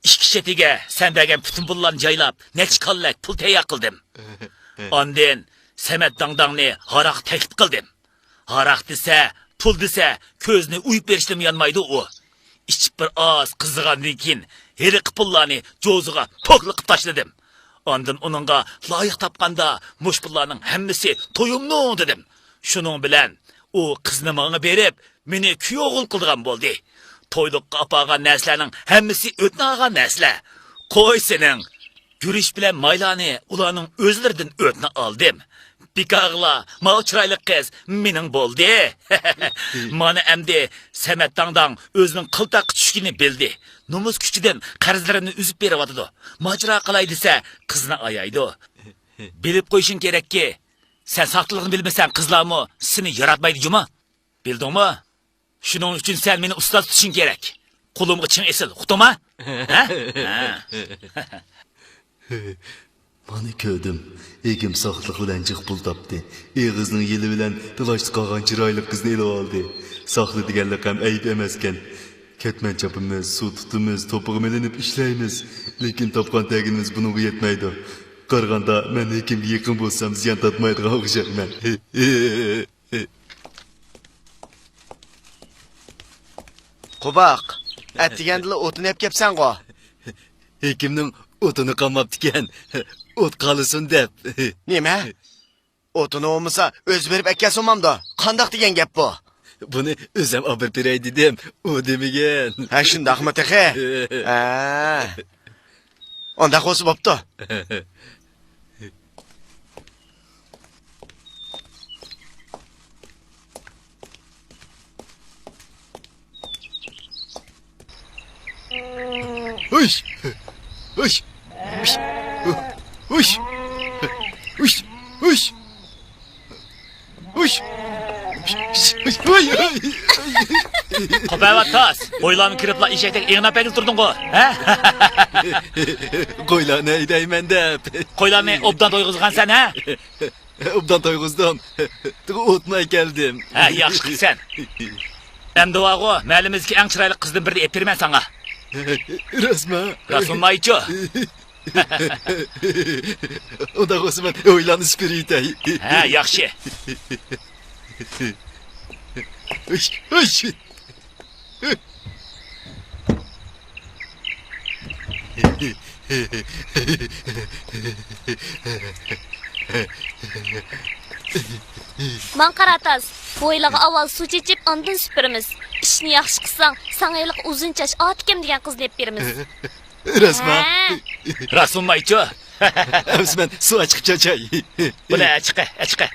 ئىككى چېتىگە سەن بەرگەن پۈتۈن پۇللارنى جايلاپ، نەچچە كاللەك پۇل تەييار قىلدىم. ئاندىن سەمەت داڭداڭنى ھاراققا تەكلىپ قىلدىم. ھاراق دېسە، پۇل دېسە، كۆزىنى ئويۇپ بېرىشتىنمۇ يانمايدۇ ئۇ. ئىچىپ بىر ئاز قىزىغاندىن كېيىن، ھېلىقى پۇللارنى جوزىغا پوكلا قىلىپ تاشلىدىم. ئاندىن ئۇنىڭغا لايىق تاپقاندا، مۇشۇ پۇللارنىڭ ھەممىسى تويۇمنىڭ دېدىم. شۇنىڭ بىلەن ئۇ قىزنى ماڭا بېرىپ، مېنى كۈيئوغۇل قىلىدىغان بولدى. تويلۇققا ئاپارغان نەرسىلەرنىڭ ھەممىسى ئۆتنە ئالغان نەرسىلەر. قوي سېنىڭ! گۈرۈچ بىلەن مايلارنى ئۇلارنىڭ ئۆزلىرىدىن ئۆتنە ئالدىم. بىكارغىلا ماۋۇ چىرايلىق قىز مېنىڭ بولدى. مانا ئەمدى سەمەت داڭداڭ ئۆزىنىڭ قىلتاققا چۈشكىنى بىلدى. نومۇس كۈچىدىن قەرزلىرىنى ئۈزۈپ بېرىۋاتىدۇ. ماجىرا قىلاي دېسە، قىزنى ئايايدۇ. بىلىپ قويۇشۇڭ كېرەككى، سەن ساختىلىقنى بىلمىسەڭ، قىزلارمۇ سېنى ياراتمايدۇ جۇمۇ. بىلدىڭمۇ؟ شۇنىڭ ئۈچۈن سەن مېنى ئۇستاز تۇتۇشۇڭ كېرەك. قولۇمغا چىڭ ئېسىل، ئۇقتۇڭما؟ ھە؟ ھە. مانا كۆردۈم. ھېكىم ساختىلىق بىلەن جىق پۇل تاپتى. ئېغىزىنىڭ يېلى بىلەن تالاشتا قالغان چىرايلىق قىزنى ئېلىۋالدى. ساختا دېگەنلىك ھەم ئەيىب ئەمەسكەن. كەتمەن چاپىمىز، سۇ تۇتىمىز، توپىغا مىلىنىپ ئىشلەيمىز. لېكىن تاپقان تەگىنىمىز بۇنىڭغا يەتمەيدۇ. قارىغاندا مەن ھېكىمگە يېقىن بولسام زىيان تارتمايدىغان ئوخشايمەن. قوباق، ئەتىگەندىلا ئوتۇن ئەپ كەپسەنغۇ؟ ھېكىمنىڭ ئوتۇنى قالماپتىكەن، ئوت قالسۇن دەپ. نېمە؟ ئوتۇنى بولمىسا ئۆزى بېرىپ ئەكەلسە بولمامدۇ؟ قانداق دېگەن گەپ بۇ؟ بۇنى ئۆزۈم ئاپىرىپ بېرەي دېدىم، ئۇ دېمىگەن. ھە، شۇنداقمۇ تېخى؟ ھە. ئۇنداق بولسا بوپتۇ. ھۇش! ھۇش! ھۇش! ھۇش! ھۇش! ھۇش! ھۇش! ھۇش! ھۇي! ھۇي! قوپەۋات تاس! قويلارمۇ كىرىپلا ئېشەكتەك ئېڭىناپ ئەگىز تۇردۇڭغۇ، ھە؟ قويلارنى ھەيدەيمەن دەپ. قويلارنى ئوبدان تويغۇزغانسەن، ھە؟ ئوبدان تويغۇزدۇم. تېخى ئوتمۇ ئەكەلدىم. ھە، ياخشى قىپسەن. ئەمدى بارغۇ، مەھەللىمىزدىكى ئەڭ چىرايلىق قىزدىن بىرنى ئېلىپ بېرىمەن ساڭا. راستمۇ؟ راست بولمايچۇ. ئۇنداق بولسا مەن ئويلانىشىپ كۆرۈۋېتەي. ھە، ياخشى. ھۇش، ھۇش. ماڭ قارا تاس، بويلىغا ئاۋۋال سۇ چېچىپ، ئاندىن سۈپۈرىمىز. ئىشنى ياخشى قىلساڭ، ساڭا ھېلىقى ئۇزۇن چاچ ئاتىكەم دېگەن قىزنى ئېلىپ بېرىمىز. راستمۇ؟ ھە. راست بولمايچۇ. ئەمسە مەن سۇ ئاچىقىپ چاچاي. بولە، ئاچىقە، ئاچىقە.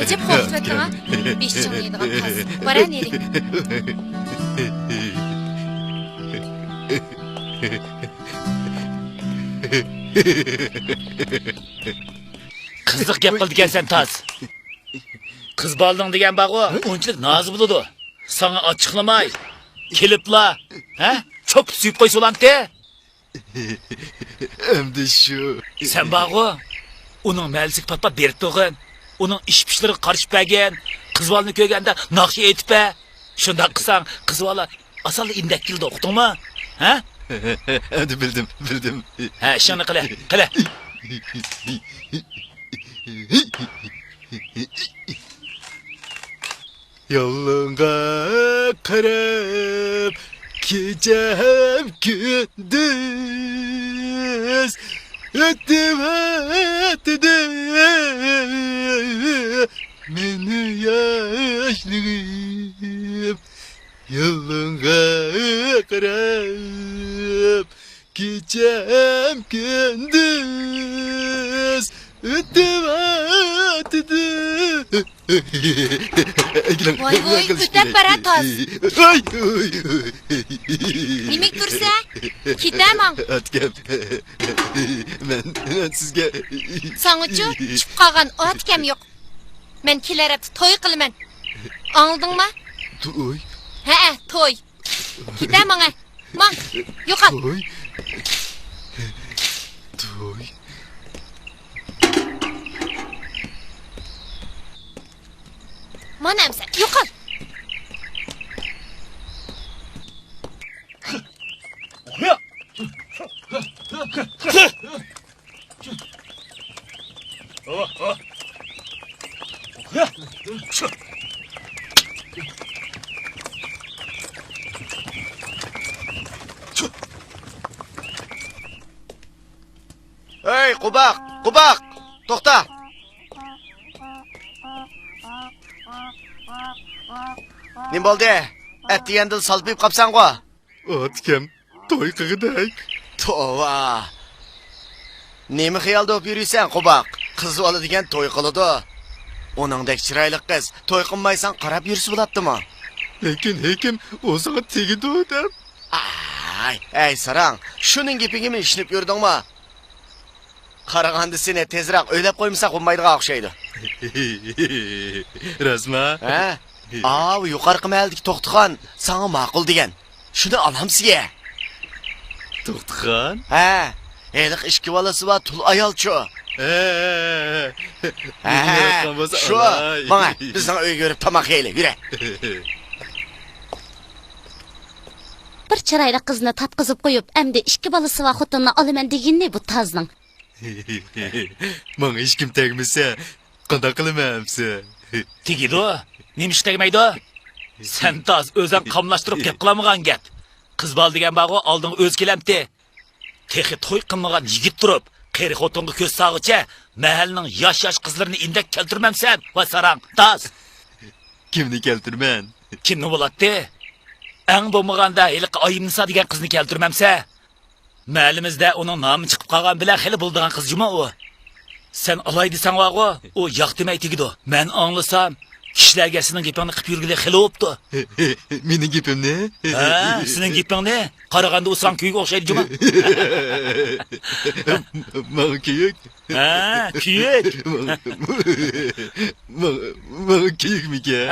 ئەجەب قورقۇتۇۋەتتىڭ-ھە. بېشىڭنى يەيدىغان تاس. بارە نېرى. قىزىق گەپ قىلىدىكەنسەن تاس. قىز بالىنىڭ دېگەن بارغۇ، ئۇنچىلىك نازى بولىدۇ. ساڭا ئاچچىقلىماي، كېلىپلا، ھە؟ چوپۇپ سۆيۈپ قويسا بولامتى؟ ئەمدى شۇ. سەن بارغۇ، ئۇنىڭ مەلىسىگە پات-پات بېرىپ تۇرغىن. ئۇنىڭ ئىش-پىشلىرىغا قارىشىپ بەرگىن. قىز بالىنى كۆرگەندە ناخشا ئېيتىپ بەر. شۇنداق قىلساڭ، قىز بالا ئاسانلا ئىندەپ كېلىدۇ، ئۇقتۇڭمۇ؟ ھە؟ ئەمدى بىلدىم، بىلدىم. ھە، ئىشىڭنى قىلە، قىلە. يالغۇنغا قاراپ كېچەم كۈندۈز ئۆتۈۋاتىدۇ مېنى ياشلىرىم. يالغۇنغا قاراپ كېچەم كۈندۈز ئۆتۈۋاتىدۇ. ۋاي ۋاي، ئۆتەپ بارە تاس. ۋاي، ۋاي. نېمىگە تۇرسە؟ كېتە ماڭ. ئاتىكەم، مەن، مەن سىزگە. ساڭىچۇ، چۈشۈپ قالغان ئاتىكەم يوق. مەن كېلەر ھەپتە توي قىلىمەن. ئاڭلىدىڭما؟ توي؟ ھەئە، توي. كېتە ماڭە. ماڭ. يوقال. توي. توي. مانا ئەمسە. يوقال. ھەي، قوباق! قوباق! توختا! نېمە بولدى؟ ئەتىگەندىلا سالپىيىپ قاپسەنغۇ؟ ئاتىكەم، توي قىلغۇدەك. توۋا! نېمە خىيالدا بولۇپ يۈرىسەن، قوباق؟ قىز بالا دېگەن توي قىلىدۇ. ئۇنىڭدەك چىرايلىق قىز توي قىلمايسەن، قاراپ يۈرسە بولاتتىمۇ؟ لېكىن ھېكىم ئۇ ساڭا تېگىدۇ دەپ. ئاي، ئەي ساراڭ، شۇنىڭ گېپىگىمۇ ئىشىنىپ يۈردۈڭمۇ؟ قارىغاندا سېنى تېزرەك ئۆيلەپ قويمىساق بولمايدىغان ئوخشايدۇ. راستما؟ ھە؟ ئاۋۇ يۇقارقى مەھەللىدىكى توختىخان ساڭا ماقۇل دېگەن. شۇنى ئالامسىز يە. توختىخان؟ ھە، ھېلىقى ئىككى بالىسى بار تۇل ئايالچۇ. ھە، ھە، ھە. ھە، شۇ. ماڭە، بىزنىڭ ئۆيگە بېرىپ تاماق يەيلى، يۈرە. بىر چىرايلىق قىزنى تارتقۇزۇپ قويۇپ، ئەمدى ئىككى بالىسى بار خوتۇننى ئالىمەن دېگىنى بۇ تازنىڭ. ماڭا ھېچكىم تەگمىسە، قانداق قىلىمەن ئەمسە؟ تېگىدۇ. نېمىشقا تەگمەيدۇ؟ سەن تاز ئۆزەڭ قاملاشتۇرۇپ گەپ قىلالمىغان گەپ. قىز بالا دېگەن بارغۇ، ئالدىڭغا ئۆزى كېلەمتى. تېخى توي قىلمىغان يىگىت تۇرۇپ، قېرى خوتۇنغا كۆز سالغۇچە مەھەللىنىڭ ياش-ياش قىزلىرىنى ئىندەك كەلتۈرمەمسەن؟ ۋاي ساراڭ، تاز! كىمنى كەلتۈرمەن؟ كىمنى بولاتتى؟ ئەڭ بولمىغاندا ھېلىقى ئايىمنىسا دېگەن قىزنى كەلتۈرمەمسە؟ مەھەللىمىزدە ئۇنىڭ نامى چىقىپ قالغان بىلەن خېلى بولىدىغان قىز جۇمۇ ئۇ. سەن ئالاي دېسەڭ بارغۇ، ئۇ ياق دېمەي تېگىدۇ. مەن ئاڭلىسام، كىشىلەرگە سېنىڭ گېپىڭنى قىلىپ يۈرگىلى خېلى بوپتۇ. مېنىڭ گېپىمنى؟ ھە، سېنىڭ گېپىڭنى. قارىغاندا ئۇ ساڭا كۈيۈك ئوخشايدۇ جۇمۇ. ماڭا كۈيۈك؟ ھە، كۈيۈك. ماڭا، ماڭا، ماڭا كۈيۈكمىكەن؟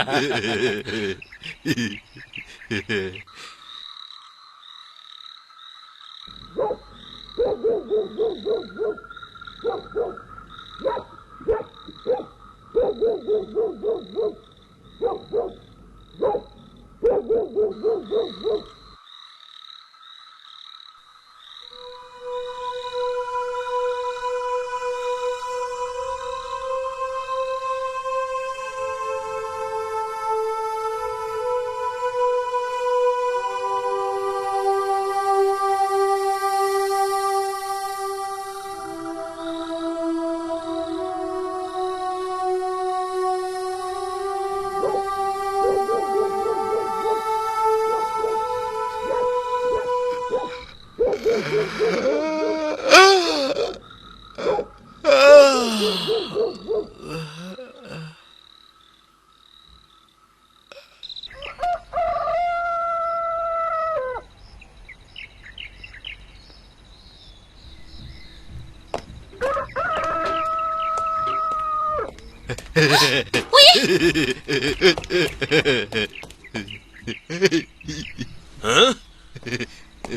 ھە؟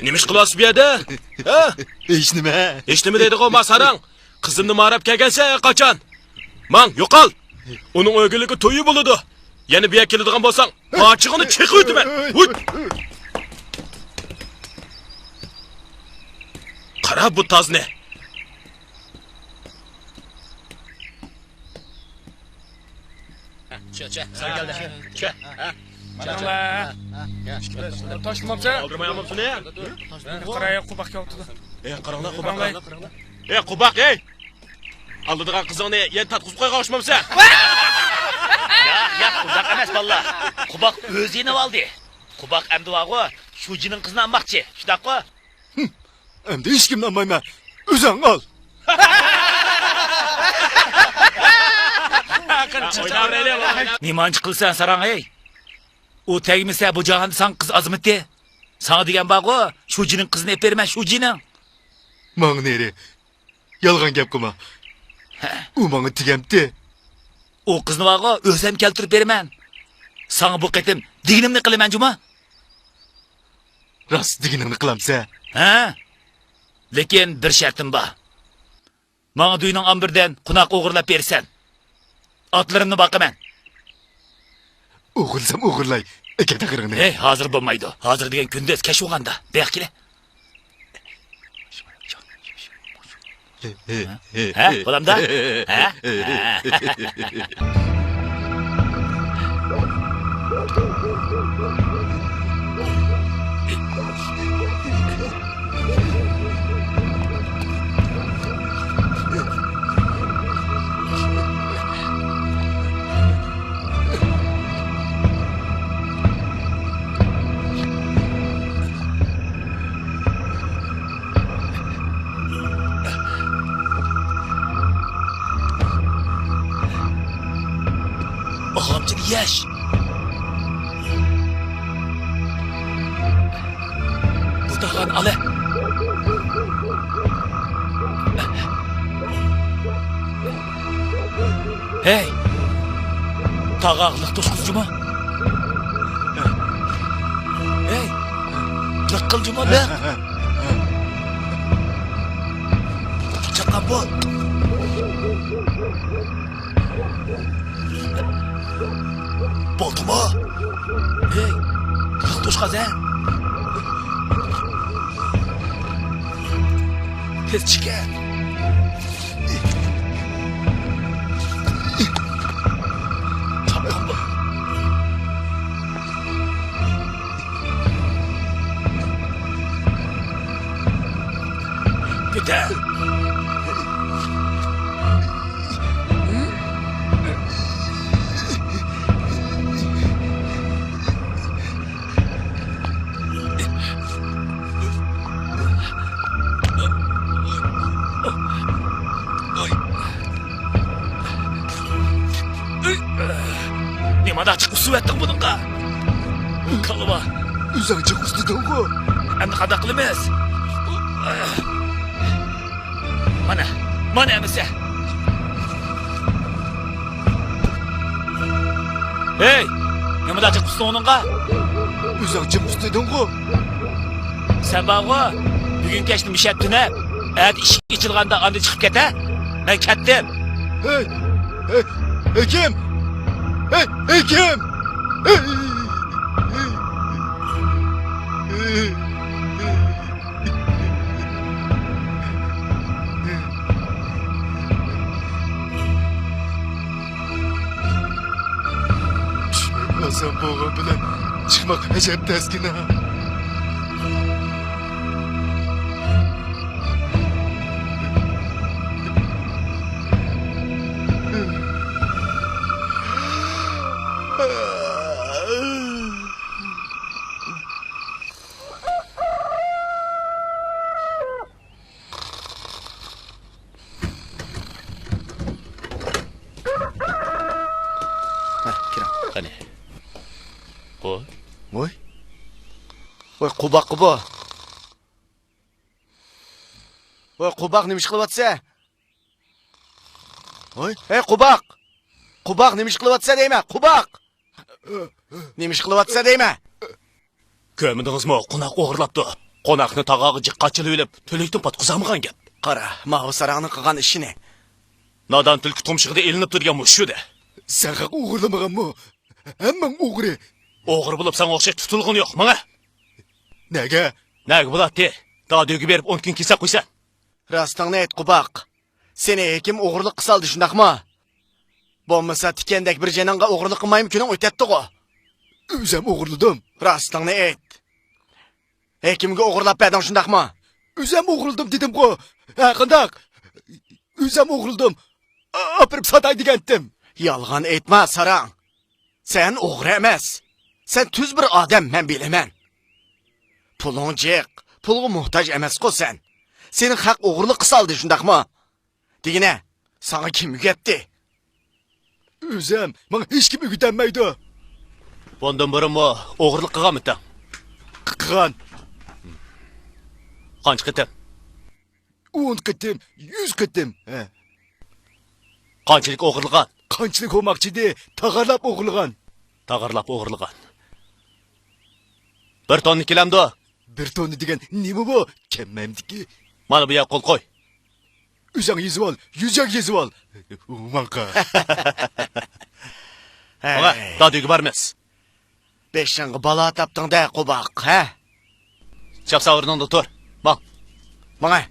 نېمە ئىش قىلىۋاتىسىز بۇ يەردە؟ ھە؟ ھېچنېمە. ھېچنېمە دەيدىغۇ، ما ساراڭ. قىزىمنى ماراپ كەلگەنسەن قاچان؟ ماڭ، يوقال! ئۇنىڭ ئۆگۈنلۈكى تويى بولىدۇ. يەنە بۇ يەرگە كېلىدىغان بولساڭ، پاچىقىڭنى چېقىۋېتىمەن. ھۇي! قارا بۇ تازنى. چۈ، چۈ، سەن كەلدى. چۈ. مانا. تاشلىمامسەن؟ ئالدىرمايامسۇن؟ قاراي، قوباق كېلىۋاتىدۇ. ئەي، قاراڭلار، قوباق، قاراڭلار، قاراڭلار. ئەي، قوباق، ئەي! ئالىدىغان قىزىڭنى يەنە تارتقۇزۇپ قويغان ئوخشىمامسەن؟ ياق، ياق، ئۇنداق ئەمەس، بالىلار. قوباق ئۆزى يېنىۋالدى. قوباق ئەمدى بارغۇ، شۇجىنىڭ قىزىنى ئالماقچى، شۇنداققۇ؟ ھىم، ئەمدى ھېچكىمنى ئالمايمەن. ئۆزۈڭ ئال. نېمانچە قىلىسەن ساراڭ، ھەي؟ ئۇ تەگمىسە، بۇ جاھاندا ساڭا قىز ئازمىدى. ساڭا دېگەن بارغۇ، شۇجىنىڭ قىزىنى ئېلىپ بېرىمەن، شۇجىنىڭ. ماڭ نېرى. يالغان گەپ قىلما. ھە. ئۇ ماڭا تېگەمتى. ئۇ قىزنى بارغۇ، ئۆزۈم كەلتۈرۈپ بېرىمەن. ساڭا بۇ قېتىم دېگىنىمنى قىلىمەن جۇمۇ. راست دېگىنىڭنى قىلامسەن؟ ھە. لېكىن بىر شەرتىم بار. ماڭا دۆينىڭ ئامبىرىدىن قوناق ئوغرىلاپ بېرىسەن. ئاتلىرىمنى باقىمەن. ئوغرىلىسام ئوغرىلاي. ئەكەل تاقىرىڭنى. ھەي، ھازىر بولمايدۇ. ھازىر دېگەن كۈندۈز، كەچ بولغاندا. بۇياققا كېلە. ھە؟ بولامدا؟ ھە؟ ئاغامچىنى يەش. بۇتاغان ئالە. ھەي! تاغاغلىق توشقۇز جۇما. ھەي! لىق قىل جۇما، لىق! چاققان بول! بولدىمۇ؟ ھەي! لىق توشقاز، ھە! تېز چىكە! كېتە! نېمانداق جىق ئۇسسىۋەتتىڭ بۇنىڭغا؟ كالۋا. ئۆزۈڭ جىق ئۇسسىدىڭغۇ. ئەمدى قانداق قىلىمىز؟ مانا، مانا ئەمىسە. ھەي، نېمىنداق جىق ئۇستۇڭ ئۇنىڭغا؟ ئۆزۈڭ جىق ئۇستىدىڭغۇ. سەن بارغۇ، بۈگۈن كەچتە مىشەپ تۈنەپ، ئەتە ئىشىك ئېچىلغاندا ئاندىن چىقىپ كەت، ھە؟ مەن كەتتىم. ھەي، ھەي، ھېكىم! ھەي، ھېكىم! ھەي! چۈشمەك ئاسان بولغان بىلەن چىقماق ئەجەب تەسكىن ھە. ھە، كىرىڭ. قېنى. قوي. ۋوي. ۋوي، قوباققۇ بۇ. ۋوي، قوباق، نېمە ئىش قىلىۋاتىسەن؟ ۋوي، ھەي، قوباق! قوباق، نېمە ئىش قىلىۋاتىسەن دەيمەن، قوباق! نېمە ئىش قىلىۋاتىسەن دەيمەن؟ كۆرمىدىڭىزمۇ؟ قوناق ئوغرىلاپتۇ. قوناقنى تاغاغا جىق قاچىلىۋېلىپ، تۈلۈكتىن پاتقۇزالمىغان گەپ. قارا، ماۋۇ ساراڭنىڭ قىلغان ئىشىنى. نادان تۈلكە تۇمشۇقىدا ئېلىنىپ تۇرغان مۇشۇ-دە. سەن خەق ئوغرىلىمىغانمۇ؟ ھەممىڭ ئوغرى. ئوغرى بولۇپ ساڭا ئوخشاش تۇتۇلغىنى يوق، ماڭا. نەگە؟ نەگە بولاتتى؟ دادۈگە بېرىپ ئون كۈن كېسەپ قويسەن. راستىڭنى ئېيت، قوباق. سېنى ھېكىم ئوغرىلىققا سالدى، شۇنداقمۇ؟ بولمىسا تىكەندەك بىر جېنىڭغا ئوغرىلىق قىلمايمۇ كۈنۈڭ ئۆتەتتىغۇ. ئۆزەم ئوغرىلىدىم. راستىڭنى ئېيت. ھېكىمگە ئوغرىلاپ بەردىڭ، شۇنداقمۇ؟ ئۆزەم ئوغرىلىدىم دېدىمغۇ. ھە، قانداق؟ ئۆزەم ئوغرىلىدىم. ئاپىرىپ ساتاي دېگەنتىم. يالغان ئېيتما، ساراڭ. سەن ئوغرى ئەمەس. سەن تۈز بىر ئادەم، مەن بىلىمەن. پۇلۇڭ جىق، پۇلغا موھتاج ئەمەسقۇ سەن. سېنى خەق ئوغرىلىققا سالدى، شۇنداقمۇ؟ دېگىنە، ساڭا كىم ئۆگەتتى؟ ئۆزەم، ماڭا ھېچكىم ئۆگىتەلمەيدۇ. بۇندىن بۇرۇنمۇ ئوغرىلىق قىلغانمىتىڭ؟ قىلغان. قانچە قېتىم؟ ئون قېتىم، يۈز قېتىم. ھە. قانچىلىك ئوغرىلىغان؟ قانچىلىك بولماقچىدى، تاغارلاپ ئوغرىلىغان. تاغارلاپ ئوغرىلىغان. بىر توننا كېلەمدۇ؟ بىر توننا دېگەن نېمە بۇ؟ كەممەمدىكى. مانا بۇ يەرگە قول قوي. ئۆزۈڭ يېزىۋال، يۈزۈڭ يېزىۋال. ماڭقا. ماڭا، ھەي. دادۈگە بارىمىز. بېشىڭغا بالا تاپتىڭ-دە، قوباق، ھە؟ چاپسان ئورنۇڭدا تۇر. ماڭ. ماڭاي.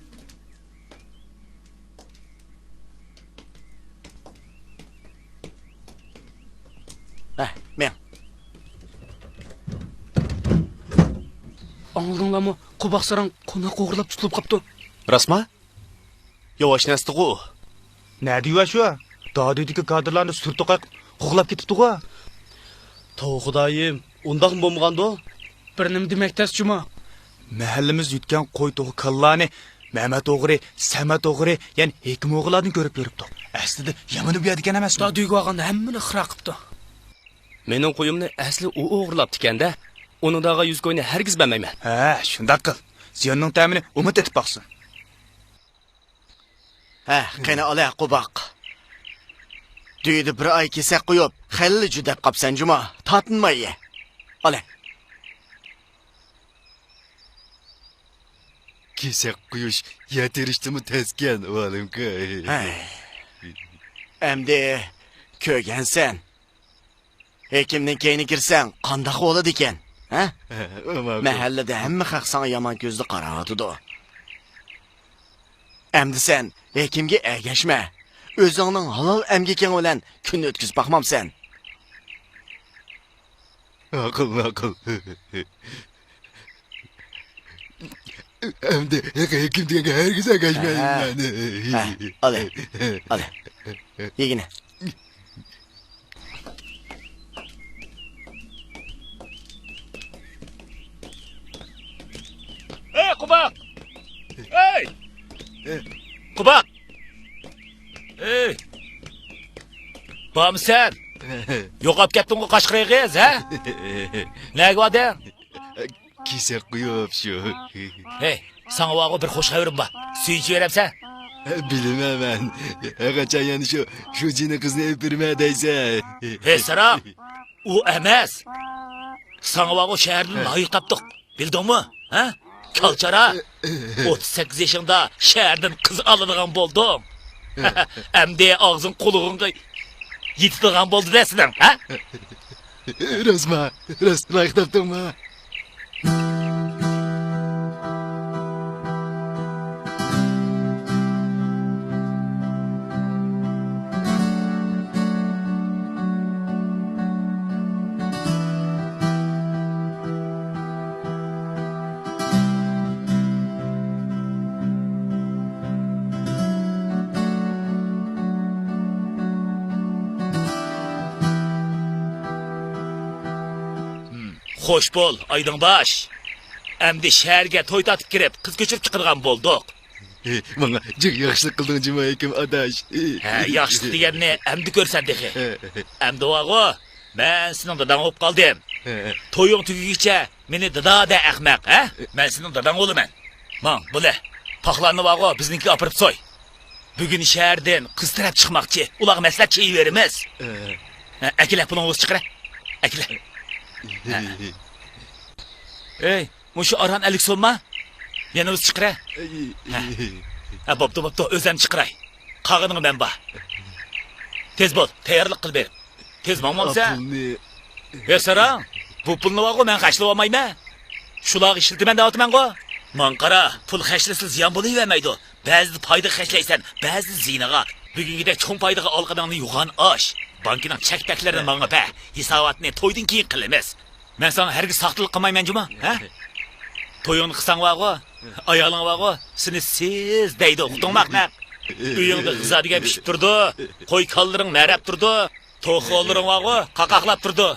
ھە، مېڭ. ئاڭلىدىڭلارمۇ؟ قوباق ساراڭ قوناق ئوغرىلاپ تۇتۇلۇپ قاپتۇ. راستما؟ ياۋاش نەستىغۇ. نەدە يۇۋاش ئۇ؟ دادۈدىكى كادىرلارنى سۈر توقاي قىلىپ قوغلاپ كېتىپتىغۇ. توۋا خۇدايىم، ئۇنداقمۇ بولمىغاندۇ؟ بىر نېمە دېمەك تەس جۇما. مەھەللىمىز يۈتكەن قوي توخۇ كالىلارنى مەمەت ئوغرى، سەمەت ئوغرى، يەنى ھېكىم ئوغرىلاردىن كۆرۈپ يۈرۈپتۇق. ئەسلىدە يامىنى بۇ يەردىكەن ئەمەسمۇ؟ دادۈگە بارغاندا ھەممىنى خىرا قىپتۇ. مېنىڭ قويۇمنى ئەسلى ئۇ ئوغرىلاپتىكەن-دە. ئۇنىڭ داغا يۈز كوينى ھەرگىز بەرمەيمەن. ھە، شۇنداق قىل. زىياننىڭ تەمىنى ئۇمۇ تېتىپ باقسۇن. ھە، قېنى ئالە، قوباق. دۈيدە بىر ئاي كېسەك قويۇپ، خېلىلا جۈدەپ قاپسەن جۇما. تارتىنماي يە. ئالە. كېسەك قويۇش يەر تېرىشتىنمۇ تەسكەن، ئۇۋالىمكا. ھەي. ئەمدى كۆرگەنسەن. ھېكىمنىڭ كەينىگە كىرسەڭ، قانداق بولىدىكەن؟ ھە؟ ھە، ماقۇل. مەھەللىدە ھەممە خەق ساڭا يامان كۆزدە قاراۋاتىدۇ. ئەمدى سەن ھېكىمگە ئەگەشمە. ئۆزۈڭنىڭ ھالال ئەمگىكىڭ بىلەن كۈن ئۆتكۈزۈپ باقمامسەن؟ ماقۇل، ماقۇل. ئەمدى ھېكىم دېگەنگە ھەرگىز ئەگەشمەيمەن. ھە، ھە، ئالە، ئالە. يېگىنە. ئەي، قوباق! ئەي! قوباق! ئەي! بارمىسەن؟ يوقاپ كەتتىڭغۇ، قاشقىرى قىز، ھە؟ نەگە باردىڭ؟ كېسەك قويۇپ شۇ. ھەي، ساڭا بارغۇ بىر خوش خەۋىرىم بار. سۈيى ئىچىۋېرەمسەن؟ بىلىمەن مەن. ھەرقاچان يەنە شۇ، شۇ جىنى قىزنى ئېلىپ بېرىمەن دەيسەن. ھەي، ساراڭ! ئۇ ئەمەس. ساڭا بارغۇ شەھەردىن لايىق تاپتۇق. بىلدىڭمۇ؟ ھە؟ كالچارا! ئوتتۇز سەككىز يېشىڭدا شەھەردىن قىز ئالىدىغان بولدۇڭ. ئەمدى ئاغزىڭ قۇلىقىڭغا يېتىدىغان بولدى-دە سېنىڭ، ھە؟ راستما؟ راست لايىق تاپتىڭما؟ خوش بول، ئايدىڭباش. ئەمدى شەھەرگە توي تارتىپ كىرىپ، قىز كۆچۈرۈپ چىقىدىغان بولدۇق. ماڭا جىق ياخشىلىق قىلدىڭ جۇما ھېكىم ئاداش. ھە، ياخشىلىق دېگەننى ئەمدى كۆرسەن تېخى. ئەمدى بارغۇ، مەن سېنىڭ داداڭ بولۇپ قالدىم. تويۇڭ تۈگىگىچە مېنى دادا دە، ئەخمەق، ھە؟ مەن سېنىڭ داداڭ بولىمەن. ماڭ، بولە. پاخلاننى بارغۇ، بىزنىڭكىگە ئاپىرىپ سوي. بۈگۈن شەھەردىن قىز تەرەپ چىقماقچى. ئۇلارغا مەسلىھەت چېيىۋېرىمىز. ھە، ئەكېلە، پۇلۇڭنى بولسا چىقىرە. ئەكېلە. ھە. ئەي، مۇشۇ ئاران ئەللىك سومما؟ يەنە بولسا چىقىرە. ھە. ھە، بوپتۇ، بوپتۇ، ئۆزۈم چىقىراي. قالغىنىغا مەن بار. تېز بول، تەييارلىق قىلىپ بېرىپ. تېز ماڭمامسەن؟ پۇلنى. ھە، ساراڭ، بۇ پۇلنى بارغۇ، مەن خەجلىۋالمايمەن. شۇلارغا ئىشلىتىمەن دەۋاتىمەنغۇ. ماڭا قارا، پۇل خەجلىسە زىيان بولۇۋەرمەيدۇ. بەزىدە پايدىغا خەجلەيسەن، بەزىدە زىيىنىغا. بۈگۈنكىدەك چوڭ پايدىغا ئالغىنىڭنى يوغان ئاچ. بانكىنىڭ چەك-پەكلىرىنى ماڭا بەر. ھېساباتنى تويدىن كېيىن قىلىمىز. مەن ساڭا ھەرگىز ساختىلىق قىلمايمەن جۇما، ھە؟ تويۇڭنى قىلساڭ بارغۇ، ئايالىڭ بارغۇ، سېنى سىز دەيدۇ، ئۇقتۇڭمۇ ئەخمەق؟ ئۆيۈڭدە غىزا دېگەن پىشىپ تۇرىدۇ، قوي كالىلىرىڭ مەرەپ تۇرىدۇ، توخۇلىرىڭ بارغۇ، قاقاقلاپ تۇرىدۇ.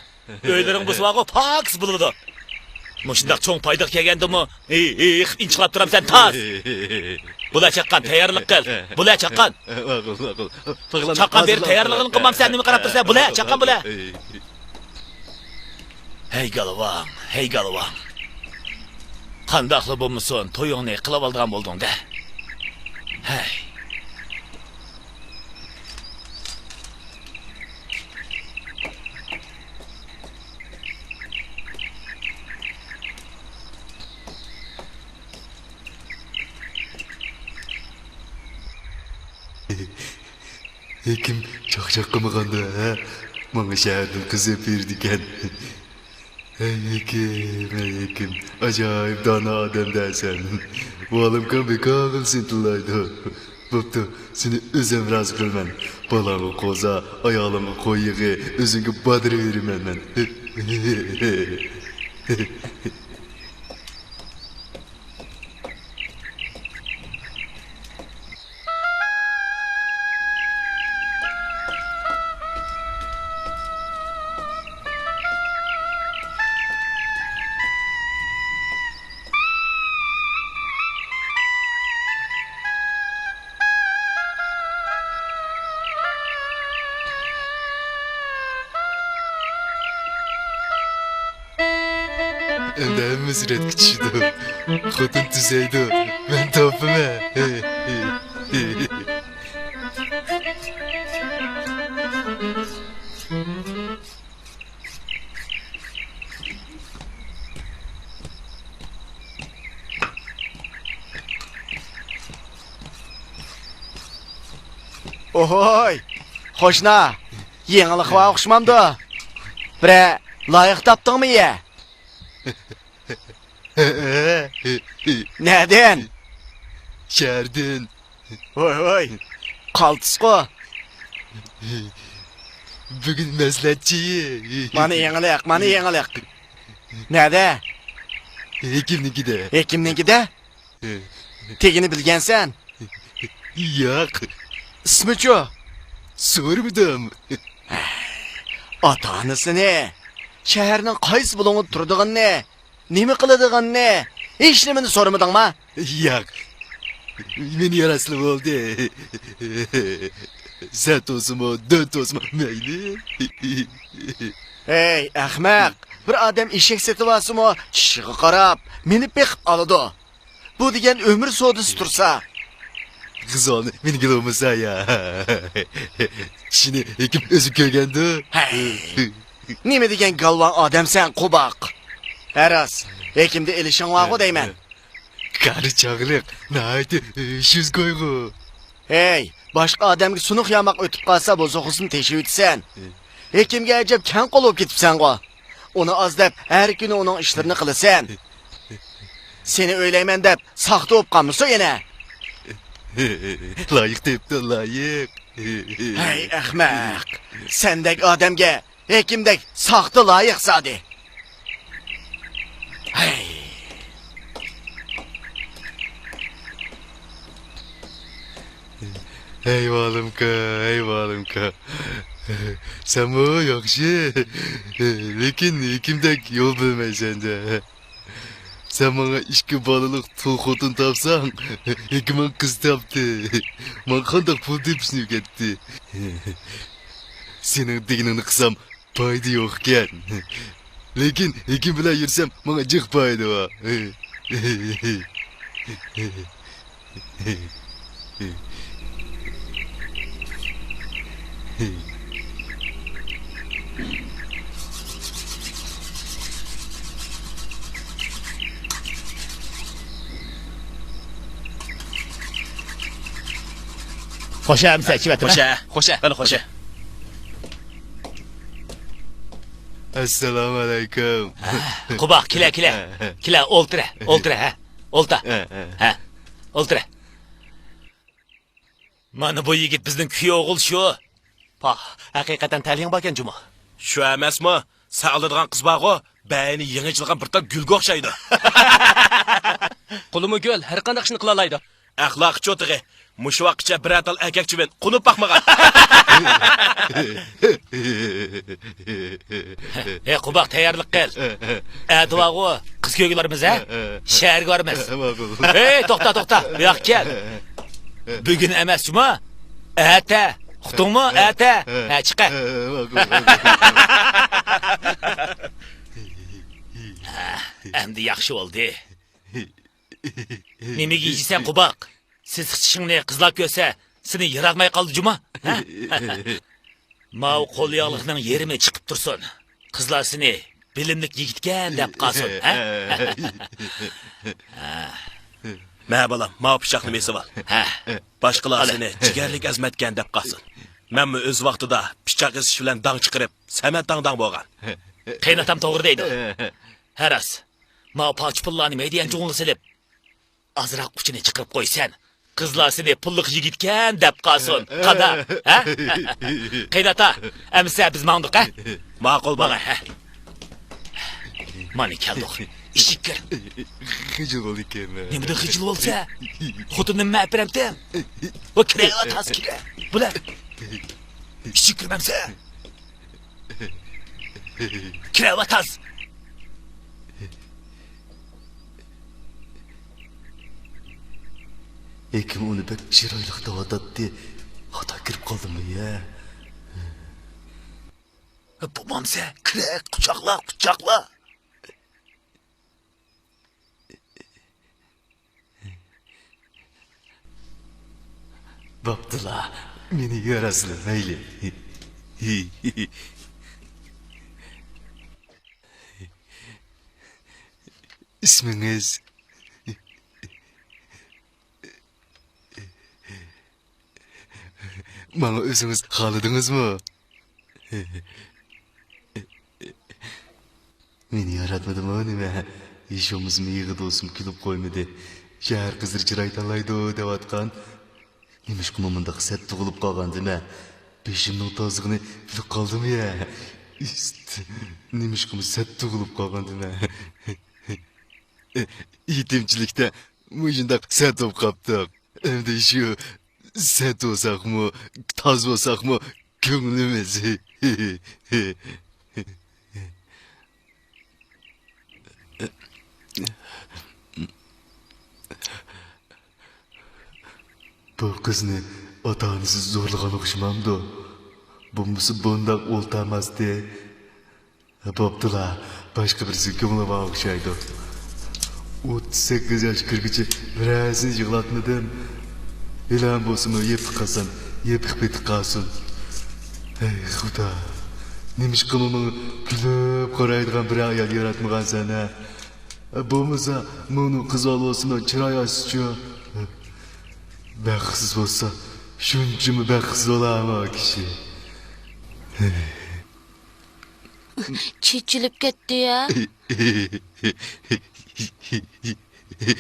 ئۆيلىرىڭ بولسا بارغۇ، پاكىز بولىدۇ. مۇشۇنداق چوڭ پايدىغا كەلگەندىمۇ، ھېي، ھېي، ئىنچىقلاپ تۇرامسەن، تاز! بۇلە چاققان، تەييارلىق قىل. بۇلە چاققان. ماقۇل، ماقۇل. چاققان بېرىپ تەييارلىقىنى قىلمامسەن، نېمە قاراپ تۇرسەن؟ بۇلە چاققان، بۇلە. ھەي گالۋاڭ، ھەي گالۋاڭ. قانداقلا بولمىسۇن، تويۇڭنى قىلىۋالىدىغان بولدۇڭ-دە. ھەي. ھېكىم چاقچاق قىلمىغاندا، ھە؟ ماڭا شەھەردىن قىز ئېلىپ بېرىدىكەن. ھەي ھېكىم، ھەي ھېكىم، ئاجايىپ دانا ئادەم-دە سەن. ئۇۋالىمكام بىكار قىلسىنى تىللايدۇ. بوپتۇ، سېنى ئۆزۈم رازى قىلىمەن. بالاڭغا قوزا، ئايالىڭغا قوي يېغى، ئۆزۈڭگە بادىرى بېرىمەن مەن. ئەمدى ھەممىسى رەتكە چۈشىدۇ. خوتۇن تۈزەيدۇ. مەن تاپىمەن. ھەي، ھەي، ھەي. ئوھوي، قوشنا، يېڭىلىق بار ئوخشىمامدۇ؟ بىرەر لايىق تاپتىڭمۇ يە؟ نەدىن؟ شەھەردىن. ۋوي ۋوي، قالتىسقۇ. بۈگۈن مەسلىھەتچى. مانا يېڭىلىق، مانا يېڭىلىق. نەدە؟ ھېكىمنىڭكىدە. ھېكىمنىڭكىدە؟ تېگىنى بىلگەنسەن؟ ياق. ئىسمىچۇ؟ سورىمىدىم. ئاتا-ئانىسىنى، شەھەرنىڭ قايسى بۇلۇڭىدا تۇرىدىغىنىنى، نېمە قىلىدىغىنىنى، ھېچنېمىنى سورىمىدىڭما؟ ياق. مېنى ياراسىلا بولدى. سەت بولسىمۇ، دۆت بولسىمۇ مەيلى. ھەي، ئەخمەق! بىر ئادەم ئېشەك سېتىۋالسىمۇ، چىشىغا قاراپ، مىنىپ بېقىپ ئالىدۇ. بۇ دېگەن ئۆمۈر سودىسى تۇرسا. غىزالنى مىنگىلى بولمىسا يا. چىشىنى ھېكىم ئۆزى كۆرگەندۇ. ھەي، نېمە دېگەن گالۋاڭ ئادەمسەن، قوباق. ھە راست، ھېكىمدە ئېلىشىڭ بارغۇ دەيمەن. قارا چاغلىق، ناھايىتى ھۆشسىز گۇيغۇ. ھەي، باشقا ئادەمگە سۇنۇق ياماق ئۆتۈپ قالسا، بوسۇغىسىنى تېشىۋېتىسەن. ھېكىمگە ئەجەب كەڭ قول بولۇپ كېتىپسەنغۇ. ئۇنى ئاز دەپ، ھەر كۈنى ئۇنىڭ ئىشلىرىنى قىلىسەن. سېنى ئۆيلەيمەن دەپ، ساختا بولۇپ قالمىسۇن يەنە. لايىق تېپىپتۇ، لايىق. ھەي، ئەخمەق! سەندەك ئادەمگە ھېكىمدەك ساختا لايىق زادى. ھەي! ھەي، ۋالىمكا، ھەي، ۋالىمكا. سەنمۇ ياخشى. لېكىن ھېكىمدەك يول بىلمەيسەن-دە. سەن ماڭا ئىككى بالىلىق تۇل خوتۇن تاپساڭ، ھېكىمىڭ قىز تاپتى. ماڭا قانداق پۇل تېپىشنى ئۆگەتتى. سېنىڭ دېگىنىڭنى قىلسام، پايدا يوقكەن. لېكىن ھېكىم بىلەن يۈرسەم، ماڭا جىق پايدا بار. خوش ئەمىسە، ئىچىۋەتتىم. خوش، خوش، مانا خوش. ئەسسالامۇ ئەلەيكۇم. قوباق، كېلە، كېلە. كېلە، ئولتۇرە، ئولتۇرە، ھە. ئولتا. ھە، ئولتۇرە. مانا بۇ يىگىت بىزنىڭ كۈيئوغۇل شۇ. پاھ، ھەقىقەتەن تەلىيىڭ باركەن جۇمۇ. شۇ ئەمەسمۇ؟ سەن ئالىدىغان قىز بارغۇ، بەينى يېڭىچىلغان بىر تال گۈلگە ئوخشايدۇ. قولىمۇ گۈل، ھەر قانداق ئىشنى قىلالايدۇ. ئەخلاقى چوتىغى. مۇشۇ ۋاقىتقىچە بىرەر تال ئەركەك چىۋىن قونۇپ باقمىغان. ھەي، قوباق، تەييارلىق قىل. ئەتە بارغۇ، قىز كۆرگىلى بارىمىز، ھە؟ شەھەرگە بارىمىز. ماقۇل. ھەي، توختا، توختا، بۇياققا كەل. بۈگۈن ئەمەس جۇما، ئەتە. ئۇقتۇڭمۇ؟ ئەتە. ھە، چىقە. ئەمدى ياخشى بولدى. نېمىگە يېيىسەن، قوباق؟ سېسىق چىشىڭنى قىزلار كۆرسە، سېنى ياراتماي قالىدۇ جۇما. ھە؟ ماۋۇ قول ياغلىقنىڭ يېرىمى چىقىپ تۇرسۇن. قىزلار سېنى بىلىملىك يىگىتكەن دەپ قالسۇن، ھە؟ مە بالام، ماۋۇ پىچاقنى بېسىۋال. ھە. باشقىلار سېنى جىگەرلىك ئەزىمەتكەن دەپ قالسۇن. مەنمۇ ئۆز ۋاقتىدا پىچاق ئېسىش بىلەن داڭ چىقىرىپ، سەمەت داڭ-داڭ بولغان. قېيىنئاتام توغرا دەيدۇ. ھە راست. ماۋۇ پاچا پۇللارنى مەيدە يانچۇقۇڭغا سېلىپ، ئازراق ئۇچىنى چىقىرىپ قويسەن، قىزلار سېنى پۇللۇق يىگىتكەن دەپ قالسۇن. قانداق؟ ھە؟ قېيىنئاتا، ئەمىسە بىز ماڭدۇق، ھە؟ ماقۇل، ماڭا، ھە. مانا كەلدۇق. ئىشىككە كىر. خىجىل بولىدىكەن. نېمىدىن خىجىل بولسا؟ خوتۇننى مەن ئەپىرەمتىم. بۇ كىرەۋاتاس كىرە. بۇلار. ئىشىككە كىرمەمسە؟ كىرەۋاتاس. ھېكىم ئۇنى بەك چىرايلىق دەۋاتاتتى. خاتا كىرىپ قالدىممۇ يە؟ بولمامسە، كىرە، قۇچاقلا، قۇچاقلا. بوپتۇلا، مېنى ياراسىلا مەيلى. ئىسمىڭىز؟ ماڭا ئۆزىڭىز خالىدىڭىزمۇ؟ مېنى ياراتمىدىمۇ نېمە؟ ھېچ بولمىسا مېيىغا دوستۇم كۈلۈپ قويمىدى. شەھەر قىزلىرى چىراي تاللايدۇ دەۋاتقان. نېمىشقىمۇ مۇنداق سەت تۇغۇلۇپ قالغاندىمەن؟ بېشىمنىڭ تازىلىقىنى بىلىپ قالدىمۇ يا؟ ئىست، نېمىشقىمۇ سەت تۇغۇلۇپ قالغاندىمەن؟ يېتىمچىلىكتە مۇشۇنداق سەت بولۇپ قاپتۇق. ئەمدى شۇ سەت بولساقمۇ، تاز بولساقمۇ كۆڭلىمىز. بۇ قىزنى ئاتا-ئانىسى زورلىغان ئوخشىمامدۇ؟ بولمىسا بۇنداق ئولتۇرماستى. بوپتۇلا، باشقا بىرسىگە كۆڭلى بار ئوخشايدۇ. ئوتتۇز سەككىز ياش كىرگۈچە بىرەرسىنى يىغلاتمىدىم. ھېلىھەم بولسىمۇ يېپىق قازان، يېپىق پېتى قالسۇن. ھەي خۇدا، نېمىشقىمۇ ماڭا كۈلۈپ قارايدىغان بىر ئايال ياراتمىغانسەن ھە؟ بولمىسا مۇنۇ قىز بولسىمۇ چىراي ئاچسىچۇ. بەختسىز بولسا شۇنچىمۇ بەختسىز بولارمۇ كىشى؟ چېچىلىپ كەتتى يا.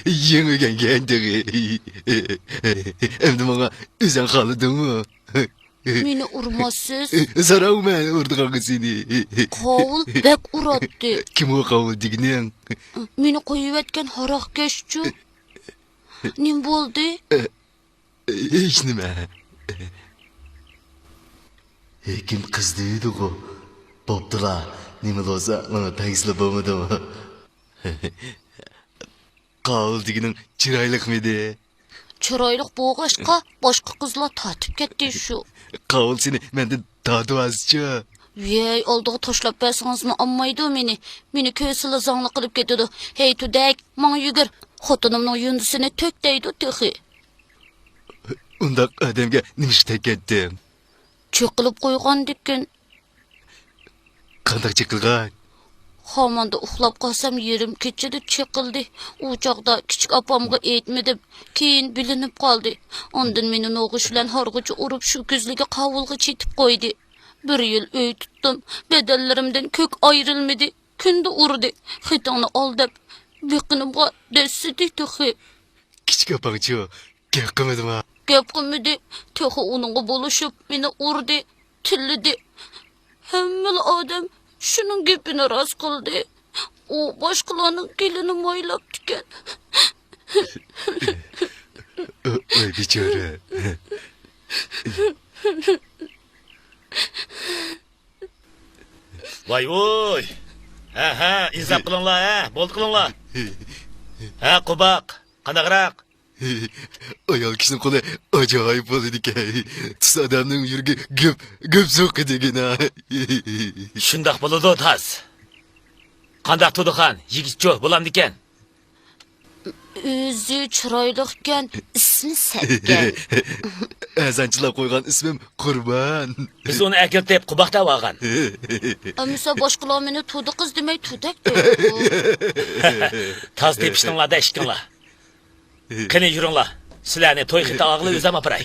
يېڭى ئۆگەنگەن تېخى. ئەمدى ماڭا ئۆزەڭ خالىدىڭمۇ؟ مېنى ئۇرماسسىز؟ ساراڭ مەن ئۇرىدىغانغا سېنى. قاۋۇل بەك ئۇراتتى. كىم ئۇ قاۋۇل دېگىنىڭ؟ مېنى قويۇۋەتكەن ھاراقكەشچۇ. نېمە بولدى؟ ھېچنېمە. ھېكىم قىز دېيدىغۇ. بوپتۇلا، نېمە بولسا ماڭا تەگسىلا بولمىدىمۇ؟ قاۋۇل دېگىنىڭ چىرايلىقمىدى؟ چىرايلىق بولغاچقا، باشقا قىزلار تارتىپ كەتتى شۇ. قاۋۇل سېنى مەندىن تارتىۋالسىچۇ؟ ۋىي، ئالدىغا تاشلاپ بەرسىڭىزمۇ ئالمايدۇ مېنى. مېنى كۆرسىلا زاڭلىق قىلىپ كېتىدۇ. ھەي، تۈدەك، ماڭا يۈگۈر. خوتۇنۇمنىڭ يۇندىسىنى تۆك دەيدۇ تېخى. ئۇنداق ئادەمگە نېمىشقا تەگكەنتىڭ؟ چېقىلىپ قويغاندىكىن. قانداق چېقىلغان؟ خاماندا ئۇخلاپ قالسام، يېرىم كېچىدە چېقىلدى. ئۇ چاغدا كىچىك ئاپامغا ئېيتمىدىم. كېيىن بىلىنىپ قالدى. ئاندىن مېنى نوغۇچ بىلەن ھارغۇچە ئۇرۇپ، شۇ كۈزلۈكى قاۋۇلغا چېتىپ قويدى. بىر يىل ئۆي تۇتتۇم. بەدەنلىرىمدىن كۆك ئايرىلمىدى. كۈندە ئۇردى. خېتىڭنى ئال دەپ، بېقىنىمغا دەسسىدى تېخى. كىچىك ئاپاڭچۇ، گەپ قىلمىدىما؟ گەپ قىلمىدى. تېخى ئۇنىڭغا بولۇشۇپ، مېنى ئۇردى، تىللىدى. ھەممىلا ئادەم شۇنىڭ گېپىنى راست قىلدى. ئۇ باشقىلارنىڭ گېلىنى مايلاپتىكەن. ۋاي بىچارە. ۋاي ۋۇي. ھە ھە، ئىنساپ قىلىڭلار ھە، بولدى قىلىڭلار. ھە قوباق، قانداقراق؟ ئايال كىشىنىڭ قولى ئاجايىپ بولىدىكەن. تۇز ئادەمنىڭ يۈرىكى گۈپ گۈپ سوقىدىكەن ھە. شۇنداق بولىدۇ تاز. قانداق تۇدىخان، يىگىتچۇ بولامدىكەن؟ ئۆزى چىرايلىقكەن، ئىسمى سەتكەن. ئەزانچىلاپ قويغان ئىسمىم قۇربان. بىز ئۇنى ئەكېلىپ قوباق دەۋالغان. ئەمىسە باشقىلار مېنى تۇدى قىز دېمەي تۇدەك دەيدۇ. تاز تېپىشتىڭلار دە ئىككىڭلار. قېنى يۈرۈڭلار. سىلەرنى توي خېتى ئالغىلى ئۆزۈم ئاپىراي.